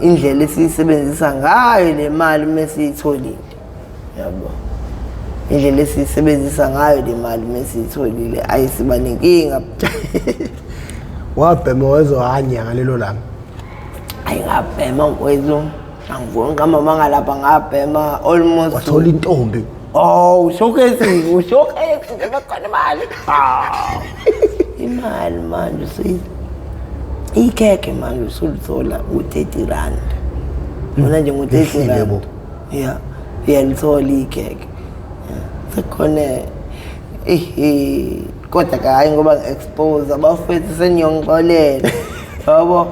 indlela esiyisebenzisa ngayo le mali mesiyitholile, yabo, indlela esiyisebenzisa ngayo le mali mesiyitholile ayisiba nenkinga. Wabhema wezohanya ngalelo langa? Ayi, ngabhema mfowethu, angifuni qamba ngalapha, ngabhema almost. Wathola intombi? Oh, ushowcase, ushowcase njengoba khona imali. Ah. Imali manje usuyi ikhekhe manje usulithola u-30 rand. Mina nje ngo-30 Lihlile rand. bo. Yeah. Uyalithola ikhekhe. Yeah. Sekukhona eh kodwa ke hayi ngoba ngi-expose abafethu seniyongixolela. Yabo,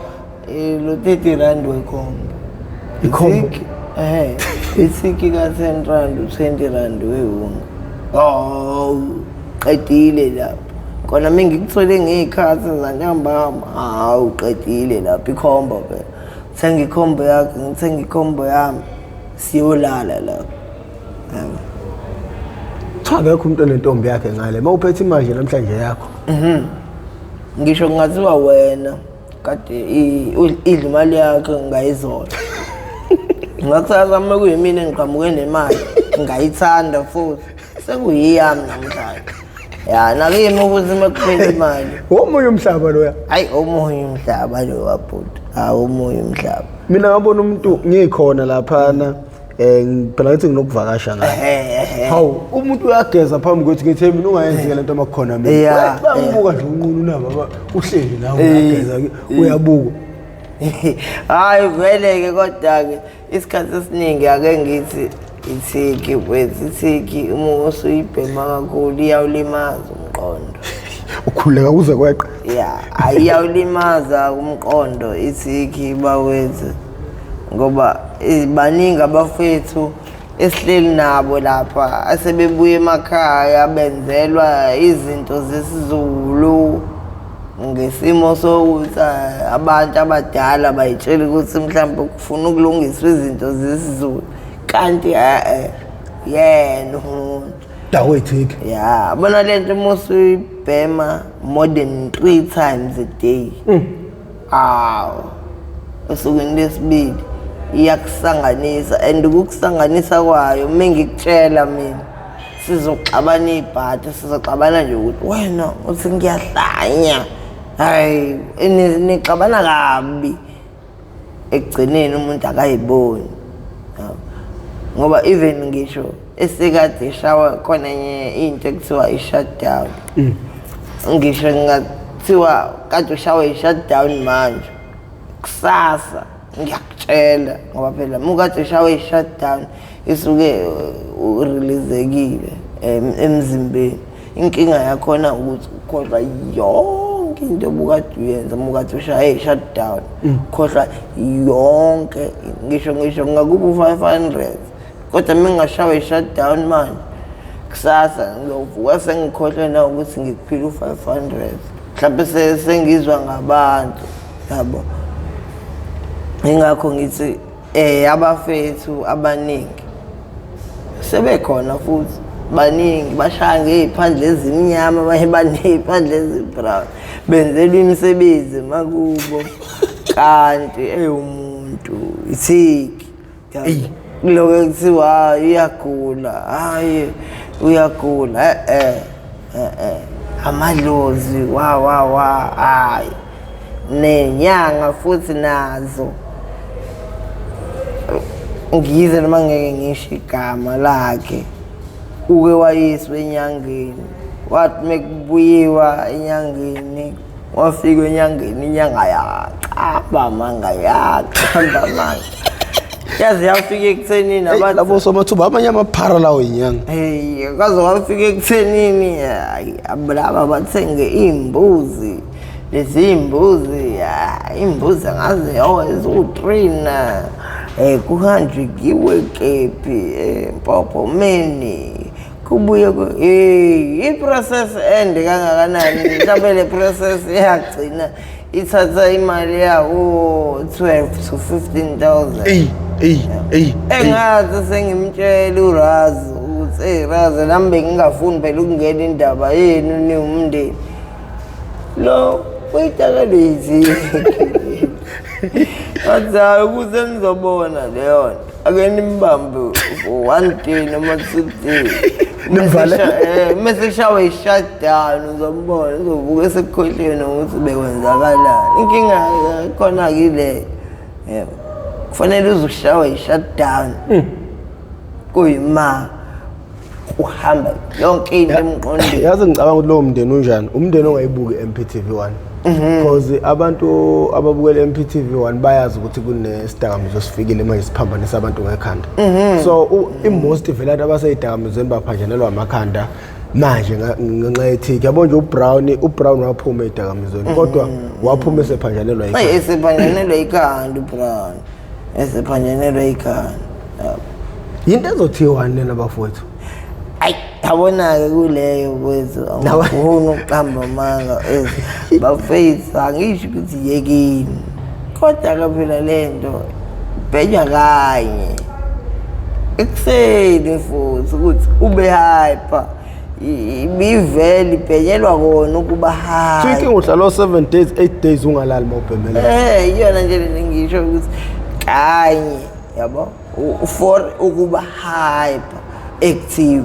lo 30 rand wekhombo. Ikhombo? Isiki ka-10 rand, u-20 rand wewunga. Oh, qedile lapho. Kona mengikuthole ngey'khathi zantambama, hawu, qedile lapho, ikhombo phela. Thenga ikhombo yakho, ngithenga ikhombo yami, siyolala lapho. Yabo. Cha, akekho umuntu onentombi yakhe ngale uma uphethe imali nje namhlanje yakho. Ngisho kungathiwa wena kade idla imali yakho ngayizolo. Ngakusasa uma kuyimina engiqhamuke nemali ngayithanda futhi sekuyiyami namhlanje. Ya, nakimi ukuthi uma kuphela imali. Omunye umhlaba loya. Hayi, omunye umhlaba lo wabhuti, hawu, omunye umhlaba. Mina ngabona umuntu ngikhona laphana, phela ngithi nginokuvakasha ngayo. Ehe. Hawu, umuntu uyageza phambi kwethu, ngithi mina ungayenzi le nto makukhona mina. Bayakubuka nje unqunu nabo, uhleli nawe uyageza uyabuka. Hayi vele-ke, kodwa-ke isikhathi esiningi ake ngithi ithiki wethu, ithiki uma usuyibhema kakhulu iyawulimaza umqondo. Ukhululeka kuze kweqe. Ya, ayiyawulimaza umqondo ithiki bawethu, ngoba baningi abafethu esihleli nabo lapha asebebuya emakhaya benzelwa izinto zesiZulu ngesimo sokuthi abantu abadala bayitshela ukuthi mhlawumbe kufuna ukulungiswa izinto zesiZulu, kanti e-e, yena umuntu Dawo ithiki. Ya, bona lento uma usuyibhema more than 3 times a day, awu, osukwini lwesibili iyakusanganisa, and ukukusanganisa kwayo, uma ngikutshela mina, sizoxabana ibhadi, sizoxabana nje ukuthi wena uthi ngiyahlanya, hayi, nixabana kabi, ekugcineni umuntu akayiboni. Yabo. Ngoba even ngisho esekade eshawa khona enye into ekuthiwa i-shutdown, ngisho ngingathiwa kade ushawe i-shutdown manje, kusasa ngiyakutshela, ngoba phela mukade ushawe i-shutdown isuke ureleasekile emzimbeni. Inkinga yakhona ukuthi ukhohlwa yonke into obukade uyenza mukade ushaye i-shutdown, ukhohlwa yonke, ngisho ngakuba u-500, kodwa uma ngingashawa i-shutdown manje, kusasa ngiyovuka sengikhohlwe na ukuthi ngikuphile u-500, mhlawumbe sengizwa ngabantu, yabo. Ingakho ngithi abafethu abaningi sebekhona futhi baningi bashaya ngey'phandle ezimnyama, abanye baney'phandle ezi-brown, benzelwa imisebenzi makubo, kanti ewumuntu ithiki. Kuloko kuthiwa hayi uyagula, hayi uyagula, eh amadlozi wa wa wa, hayi, nenyanga futhi nazo. Ngize noma ngeke ngisho igama lakhe, uke wayiswa enyangeni, wathi mekubuyiwa enyangeni, wafika enyangeni, inyanga yaqamba amanga, yaqamba amanga, yaze yafika ekuthenini abantu labo somathuba amanye amaphara lawo inyanga. Hey, kwaze kwafika ekuthenini, hayi, laba bathenge iy'mbuzi, lezi iy'mbuzi, iy'mbuzi angazi eziwu-3 na, kuhanjwe kuyiwe kephi, Mpophomeni, kubuye hey, i-process ende kangakanani. Mhlawumbe le process iyagcina ithatha imali yawo 12 to 15,000. Ey, ey, ey. Engathi sengimtshela uRazi ukuthi, hey Razi, nami bengingafuni phela ukungena indaba yenu niwumndeni. Lo uyitakalizi. Wathi hayi, ukuze nizobona leyo nto, ake nimbambe for 1 day noma 2 days. Nimvale. Mase kushawe i-shutdown, uzombona uzovuka esekukhohlweni ukuthi bekwenzakalani. Inkinga khona-ke ile, yebo, kufanele uze ushawe i-shutdown, kuyima kuhamba yonke into emqondweni. Yazi, ngicabanga ukuthi lowo mndeni unjani, umndeni ongayibuki MPTV 1, because abantu ababukela MPTV 1 bayazi ukuthi kunesidakamizwa esifikile manje siphambanisa abantu ngekhanda. So i-most vele abantu abaseyidakamizweni baphanjanelwa amakhanda manje ngenxa yethiki, yabo nje. uBrown waphuma eyidakamizweni, kodwa waphuma esephanjanelwa ikhanda. Esephanjanelwa ikhanda uBrown, esephanjanelwa ikhanda, yabo. Yinto ezothiwani lena, bafowethu? Ayi, yabona-ke kuleyo kwethu, angifuni ukuqamba amanga, bafethu, angisho ukuthi yekini, kodwa-ke phela le nto bhenywa kanye ekuseni futhi ukuthi ube hyper, ibivele ibhenyelwa kona ukuba So hyper. Inkinga uhlala 7 days, 8 days ungalali mawubhemele. Iyona nje le ngisho ukuthi kanye, yabo, for ukuba hyper active,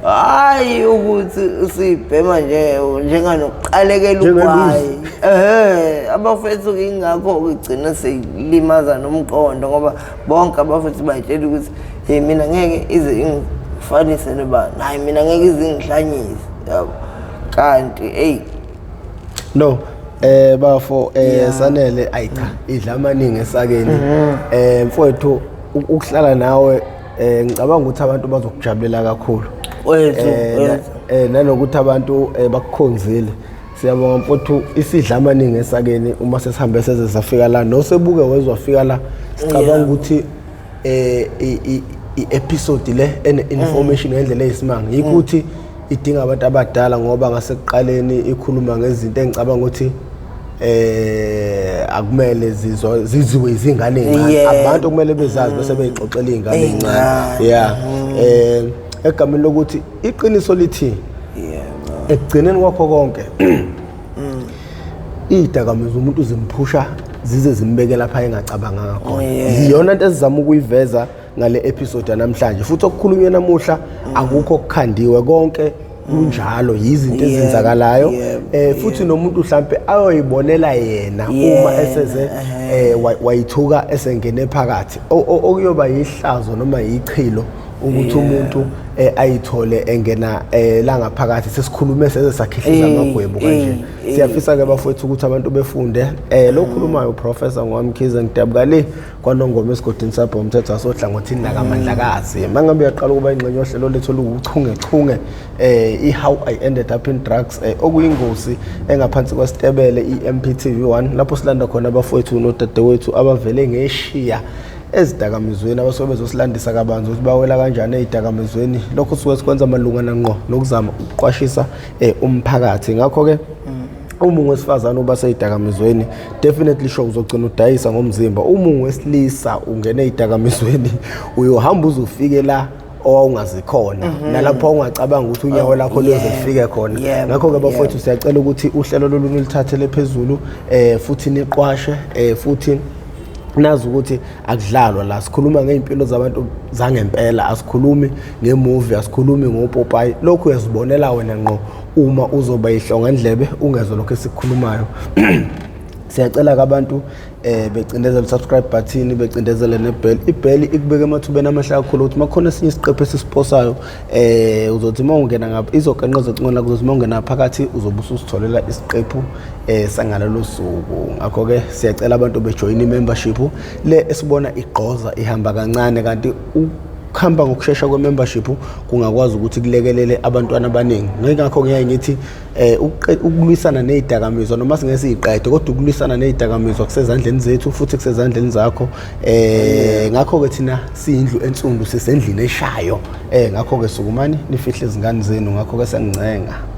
hayi ukuthi usibhema nje njenganokuqalekela ugwayi. Abafethu ingakho ugcina seyilimaza nomqondo, ngoba bonke abafethu bayitshela ukuthi, hey, mina ngeke ize ingifanise nobani, hayi, mina ngeke ize ingihlanyise, yabo, kanti hey. No, bafo, Sanele, ayi cha, idla amaningi esakeni. Mfowethu, ukuhlala nawe, ngicabanga ukuthi abantu bazokujabulela kakhulu. Wethu. Nanokuthi abantu bakukhonzile. Siyabonga mfowethu, isidla amaningi esakeni uma sesihambe seze safika la, nosebuke wezwa fika la. Sicabanga ukuthi i-episode le ene information ngendlela eyisimanga, yikho ukuthi idinga abantu abadala, ngoba ngasekuqaleni ikhuluma ngezinto engicabanga ukuthi akumele zizwa ziziwe izingane ezincane, abantu kumele bezazi bese beyixoxela izingane ezincane. Ey'ncane. Yeah, egameni lokuthi iqiniso lithi ekugcineni kwakho konke, iy'dakamizwa umuntu zimphusha zize zimbeke lapha engacabanganga khona. Iyona nto esizama ukuyiveza ngale episode yanamhlanje, futhi okukhulunywe namuhla akukho okukhandiwe, konke kunjalo, yizinto ezenzakalayo. Futhi nomuntu mhlambe ayoyibonela yena uma eseze wayithuka esengene phakathi. Okuyoba yihlazo noma yichilo ukuthi umuntu ayithole engena la ngaphakathi, sesikhulume seze sakhihliza amagwebu kanje. Siyafisa ke bafowethu ukuthi abantu befunde. Lo khulumayo uProfessor Ngwamkhize, ngidabuka le kwaNongoma esigodini sabho umthetho wasohlangothini lakamandlakazi. Mangabe uyaqala ukuba ingxenye yohlelo lethu oluwuchungechunge, i-How I Ended Up in Drugs, okuyingosi engaphansi kwesitebele i-MPTV 1, lapho silanda khona abafowethu nodadewethu abavele ngeshiya ezidakamizweni, abasuke bezosilandisa kabanzi ukuthi bawela kanjani ey'dakamizweni. Lokho suke sikwenza malungana ngqo nokuzama ukuqwashisa umphakathi. Ngakho-ke uma ungowesifazane uba sey'dakamizweni, definitely sure uzogcina udayisa ngomzimba. Uma ungowesilisa ungene ey'dakamizweni, uyohamba uze ufike la owawungazikhona nalapho wawungacabanga ukuthi unyawo lakho luyoze lufike khona. Ngakho-ke bafowethu, siyacela ukuthi uhlelo lolu niluthathele phezulu, futhi niqwashe, futhi nazi ukuthi akudlalwa la. Sikhuluma ngey'mpilo zabantu zangempela, asikhulumi nge-movie, asikhulumi ngopopayi. Lokhu uyazibonela wena ngqo uma uzoba yihlongandlebe, ungezwa lokho esikukhulumayo. Siyacela ke abantu becindezele subscribe button, becindezele nebell. Ibell ikubeka emathubeni amahle kakhulu ukuthi makhona esinye isiqephu esisiposayo, uzothi uma ungena ngapha izokenqeza ocingweni lakho, uzothi uma ungena phakathi uzobe ususitholela isiqephu sangalelo suku. Ngakho-ke siyacela abantu bejoyine i-membership le esibona igqoza ihamba kancane, kanti ukuhamba ngokushesha kwe-membership kungakwazi ukuthi kulekelele abantwana abaningi. Ngakho ngiyaye ngithi ukulwisana nezidakamizwa, noma singeke siyiqede, kodwa ukulwisana nezidakamizwa kusezandleni zethu futhi kusezandleni zakho. Ngakho-ke thina siyindlu ensundu, sisendlini eshayo. Ngakho-ke sukumani nifihle izingane zenu. Ngakho-ke sengincenga.